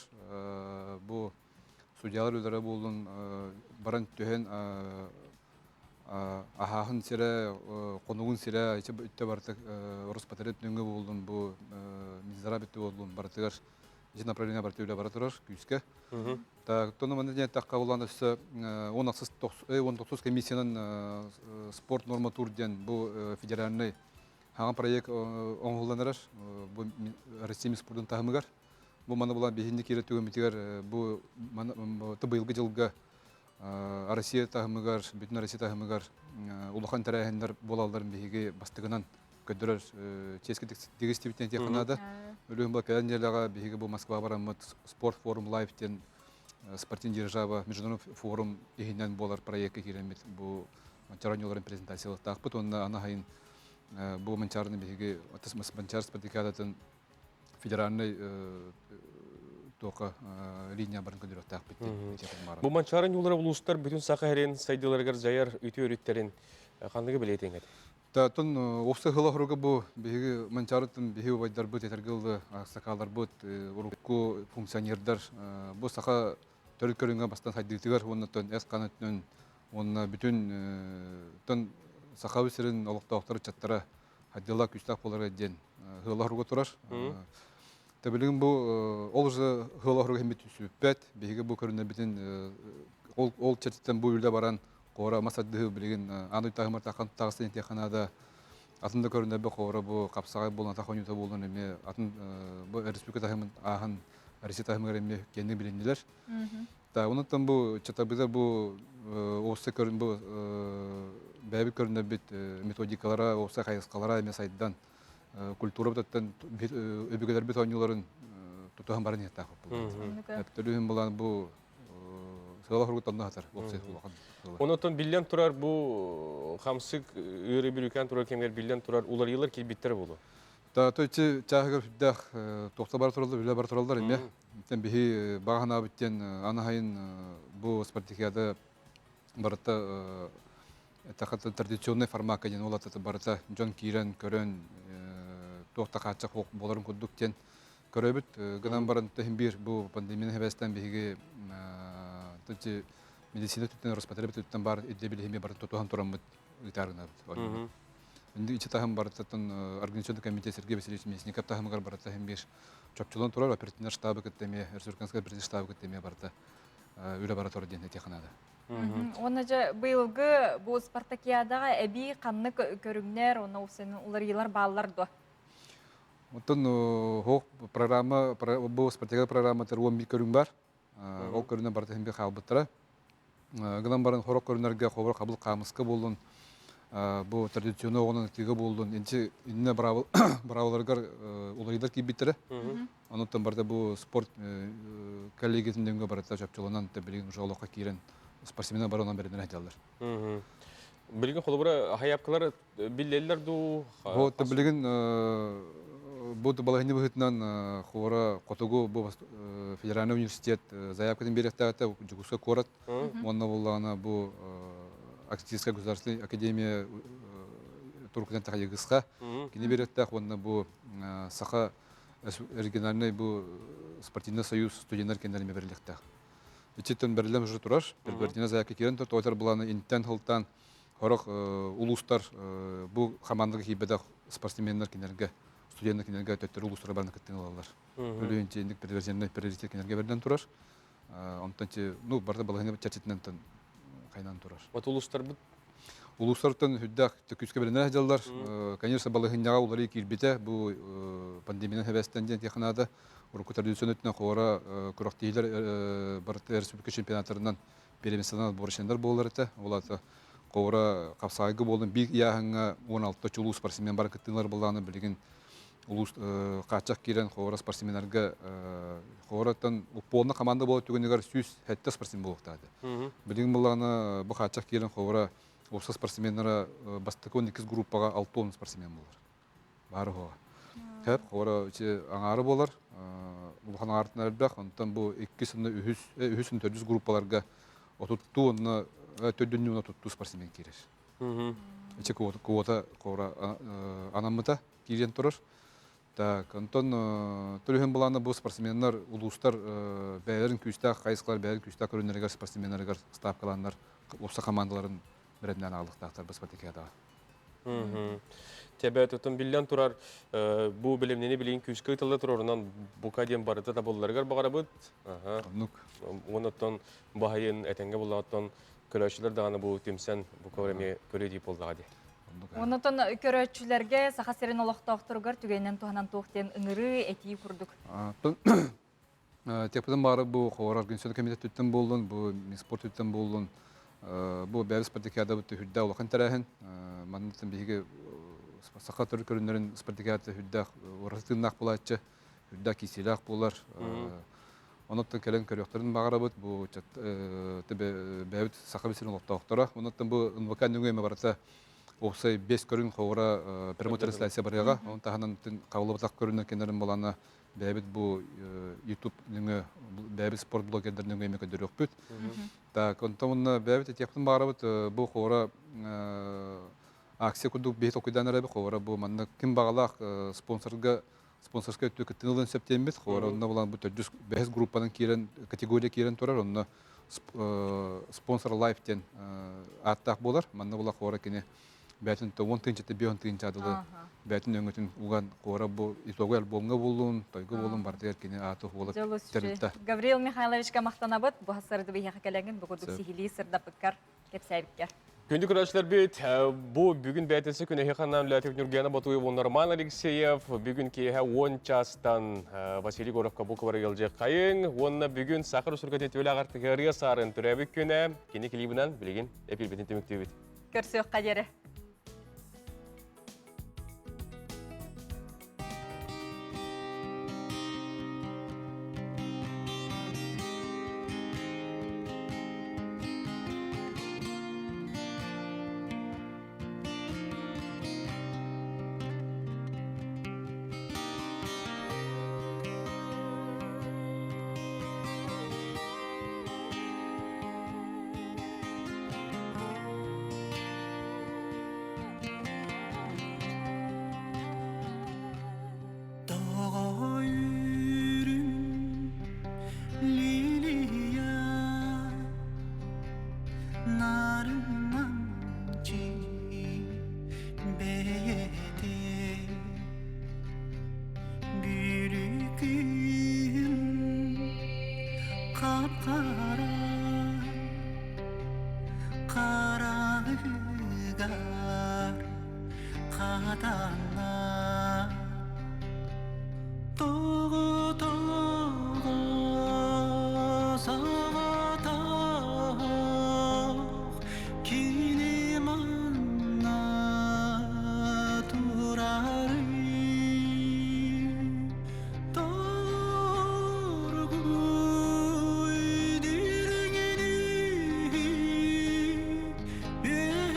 Бу Судьялар үлэлэрэ буоллун баран түһэн аһааһын сирэ, хонугун сирэ, үттэ барыта Роспотреб нөҥүө буоллун, бу Минздрав өттө буоллун, барытыгар ити направление барыта үлэ бара турар күүскэ. Так, тону манна диэн эттэххэ булан өссө 19 комиссиянан спорт норматур диэн бу федеральный хаҥа проект оҥоһуллан эрэр бу Россия спордун таһымыгар. Бу маны булан биһинни киирэ түгэммитигэр бу быйылгы дьылга Россия таһымыгар, бүтүн Россия таһымыгар улахан тэрээһиннэр буолалларын биһиги бастыгынан көрдөрөр чиэски тигистибитин этиэххэ наада. Өлүөн бу кэлэн дьиэлэҕэ биһиги бу Москва бараммыт спорт форум лайв диэн спортивный держава международный форум иһинэн буолар проекка киирэммит бу Манчаары презентациялыктаахпыт уонна аны сайын бу Манчаарыны биһиги Манчаары спартакиадатын федеральный туока линия барын көдүрөхтаахпыт Бу Манчаары ньуулара улуустар бүтүн Саха сирин сайдыыларыгар дьайар үтүө өрүттэрин ханныгы бэлиэтиэҥ этэй? Тон уопсай сыла хоруга бу биһиги Манчаарыттан биһи убайдарбыт, этэргэ дылы аксакалларбыт, урукку функционердар бу саха төрүт көрүҥэ бастан сайдыытыгар уонна тон эс хаан өттүнэн уонна бүтүн тон Сахабыт сирин олохтоохтор ыччаттара отдела күүстээх буолара диэн ыала хоруга турар. Тэбилигин бу ол уже ыала хоруга химмит сүппэт. Биһиги бу көрүнэрбитин ол ол чертиттэн бу үлэ баран хора мас ардыһы билигин аан уйтаһымар тахан тагыстан тиэханада атын да көрүнэрбэ хора бу капсаҕай буолан атах оонньуута буолан эмиэ атын бу республика таһымын ааһан Россия таһымыгар эмиэ киэҥник билиннилэр. Та онуттан бу чатабыта бу уопсай көрүн бу бэйэбит көрүнэрбит методикалара, уопсай хайысхалара эмиэ сайдан культура бытаттан өбүгэлэрбит оонньууларын тутуһан баран иһэттээх буолбут. Төлүүһүн булан бу сыала хоругуттан хатар уопсай улахан. Онотон биллэн турар бу хамсык ыыры бүрүкэн турар кэмгэр биллэн турар уларыйылар киирбиттэр болу. Та то ити чааһыгар сүрдээх туохта бара тураллар, үлэ бара тураллар эмиэ. Итен биһи баҕа санаабыт диэн аны сайын бу спартакиада барыта эттэххэ традиционный формакка диэн ол ата барыта дьон киирэн көрөн туох да хааччах буоларын курдук диэн көрөбүт. Гынан баран иһин биир бу пандемияны хэбэстэн биһиги медицина өттүттэн, Роспотреб өттүттэн баар ирдэбили барытын тутуһан тураммыт ыытаарынабыт. Инди таһым барытын организационный комитет Сергей Васильевич Мясников таһымыгар барыта иһин биир чопчулан турар оперативный штабы кытта эмиэ Республиканскай оперативный штабы кытта эмиэ барыта үлэ бара турар диэн этиэххэ наада. Уонна дьэ быйылгы бу спартакиадаҕа эбии ханнык көрүҥнэр уонна уларыйыылар бааллар дуо? Оттон хоох программа бу спартакиада программатыгар 11 көрүҥ бар. Ол көрүнэн барыта иһин хаалбыттара. Гынан баран хорок көрүнэргэ хобор хабыл хаамыска буоллун, бу традиционный оҕонон ытыыга буоллун, инчи иннэ быраабыларыгар уларыйдар киирбиттэрэ. Онуттан барыта бу спорт коллегиятын дөҥгө барыта чопчуланан билигин уже олоххо киирэн спортсменнар бары онон бэринэн сылдьаллар. Билигин холобура хайапкалар биллэллэр дуу? Вот билигин бу балаһынньа быһыытынан хора хотугу бу федеральный университет заявкатын биэриэхтээҕэ Дьокуускай куорат уонна буоллаҕына бу Арктическая государственная академия турукунан тахайыгысха кини биэриэхтээх уонна бу Саха региональный бу спортивный союз студенттар кэннэрин бэриллиэхтээх. Ичиттэн бэриллэн уже турар. Предварительно заявка киирэн тур, тоҕо былааны интен хылтан Сорох улуустар бу хамаандаҕа киирбэтэх спортсменнар кинилэргэ, студеннар кинилэргэ төттөрү улуустара баран кыттыыны ылаллар. Өлүөн инник предварительный приоритет кинилэргэ бэрдэн турар. Онтон ну барыта балаһыанньа чэрчитинэн хайнан турар. Вот улуустарбыт Улуустартан үрдээх күүскэ бэринэр сылдьаллар. Конечно, балаһыанньаҕа уларыы киирбитэ. Бу пандемиянан хэбэстэн диэн этиэххэ наада. Урукку традиционный өттүнэн хора күрэхтэһиилэр барыта республика чемпионаттарынан переместанан отборочнайдар буолар этэ. Ол аата Ховра хапсаайга буолун биир ыйааһыҥҥа 16 чулуу спортсмен бар кыттыылар былааны билигин улуус хааччах киирэн Ховра спортсменнарга Ховраттан полна команда буолар түгэнигэр 107 спортсмен буолуохтаах этэ. Билигин былааны бу хааччах киирэн Ховра уопсай спортсменнара бастакы 12 группаҕа 60 спортсмен буолар. Баары уһуга. Хэп, хора ити аҥаары буолар. Улахан аҥаартан элбэх. Онтон бу иккис уонна үһүс, үһүс уонна төрдүс группаларга отуттуу уонна төрдүннүү уонна отуттуу спортсмен киирэр. Ити квота, квота хора анаммыта киирэн турар. Так, онтон төрүһүн былаана бу спортсменнар улуустар бэйэлэрин күүстээх хайысхалар бэйэлэрин күүстээх көрүннэригэр спортсменнарыгар ставкалааннар уопса командаларын бэрэмнээн аҕалыахтаахтар бу спартакиадаҕа. Тебе тутун биллэн турар бу билимнини билигин күүскэ ыытылла турарынан бука диэн барыта табылларыгар баҕарабыт. Оннук. Онуттан баһайын этэҥҥэ буллаҕыттан көрөөччүлэр даҕаны бу түмсэн бу эмиэ көрүү диip буоллаҕа дии. Онотон көрөөччүлэргэ Саха сирин олохтоохторугар түгэнинэн туһанан туох диэн ыҥырыы, этии курдук. Теппитин баары бу Ховар организационный комитет түттэн буоллун, бу Минспорт түттэн буоллун, бу бэйэбит спартакиадабыт үрдээх улахан тэрээһин. Манныттан биһиги саха төрүт көрүннэрин спартакиада үрдээх ураты тыыннаах буолааччы, үрдээх киисиилээх буолар. Онуттан кэлэн көрүөхтэрин баҕарабыт. Бу бэйэбит Саха сирин олохтоохторо. Онуттан бу НВК нөҥүө эмэ барыта уопсай бес көрүҥ ховора прямой трансляция барыаҕа. Onun таһынан хабыллыбатах көрүнэр кенерин балана бэйэбит бу YouTube нөҥүө бэйэбит спорт блогердар нөҥүө эмэ көрдөрүөхпүт. Так, онтон уонна бэйэбит этиэхпин баҕарабыт бу ховора акция курдук биһи толкуйдаан эрэбит ховора бу манна ким баҕалаах спонсорга спонсорскай өттү кыттыны ылан сөптиэммит ховора онно булан бу төрдүс бэһис группанан киирэн категория киирэн турар онно спонсор лайф диэн ааттаах буолар манна була ховора кини бээтин уон тыынчата бион тыынча дылы бээтин өҥөтүн уган ховора бу итоговый альбомҥа буоллун тойго буоллун бардыгар кини ааты хуола тэрилтэ Гаврил Михайловичка махтанабыт бу сырды биһиэхэ кэлэҥин бу курдук сиһилии сырдаппыккар кэпсээбиккэр. Күндү көрөөччүлэрбит, бу бүгүн бээтинсэ күн эһиэхэ анаан үлээтик Ньургуяна Ботуева уонна Роман Алексеев бүгүн киэһэ 10 чаастан Василий Горовка бу кыбары ыалдьыаххайыҥ уонна бүгүн Сахар Усургатын түөлээх артыгыарыа саарын төрөөбүт күнэ кини клибынан билигин эпирбитин түмүктүүбүт. Көрсүөххэ диэри. Тоҕойрүм лилия нарынамчы бэйэтэ бүрүкүн хап-хара хараҕыгар хатанна Тоҕо-тоҕо соҕотох кини манна турарый Торгуй дириҥини үөһэтин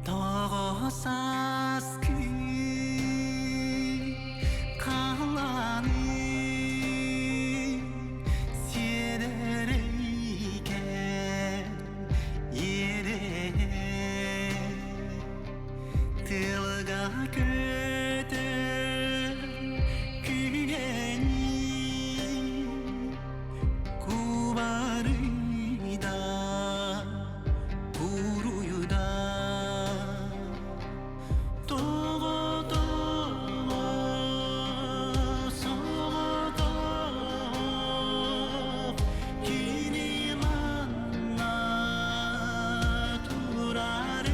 Тоҕо сааскы халааны сиэдэрэйгэ Тылга көтөр күгэни кубарыйда куруйда тоҕо тоҕо соҕотох кини манна турарый.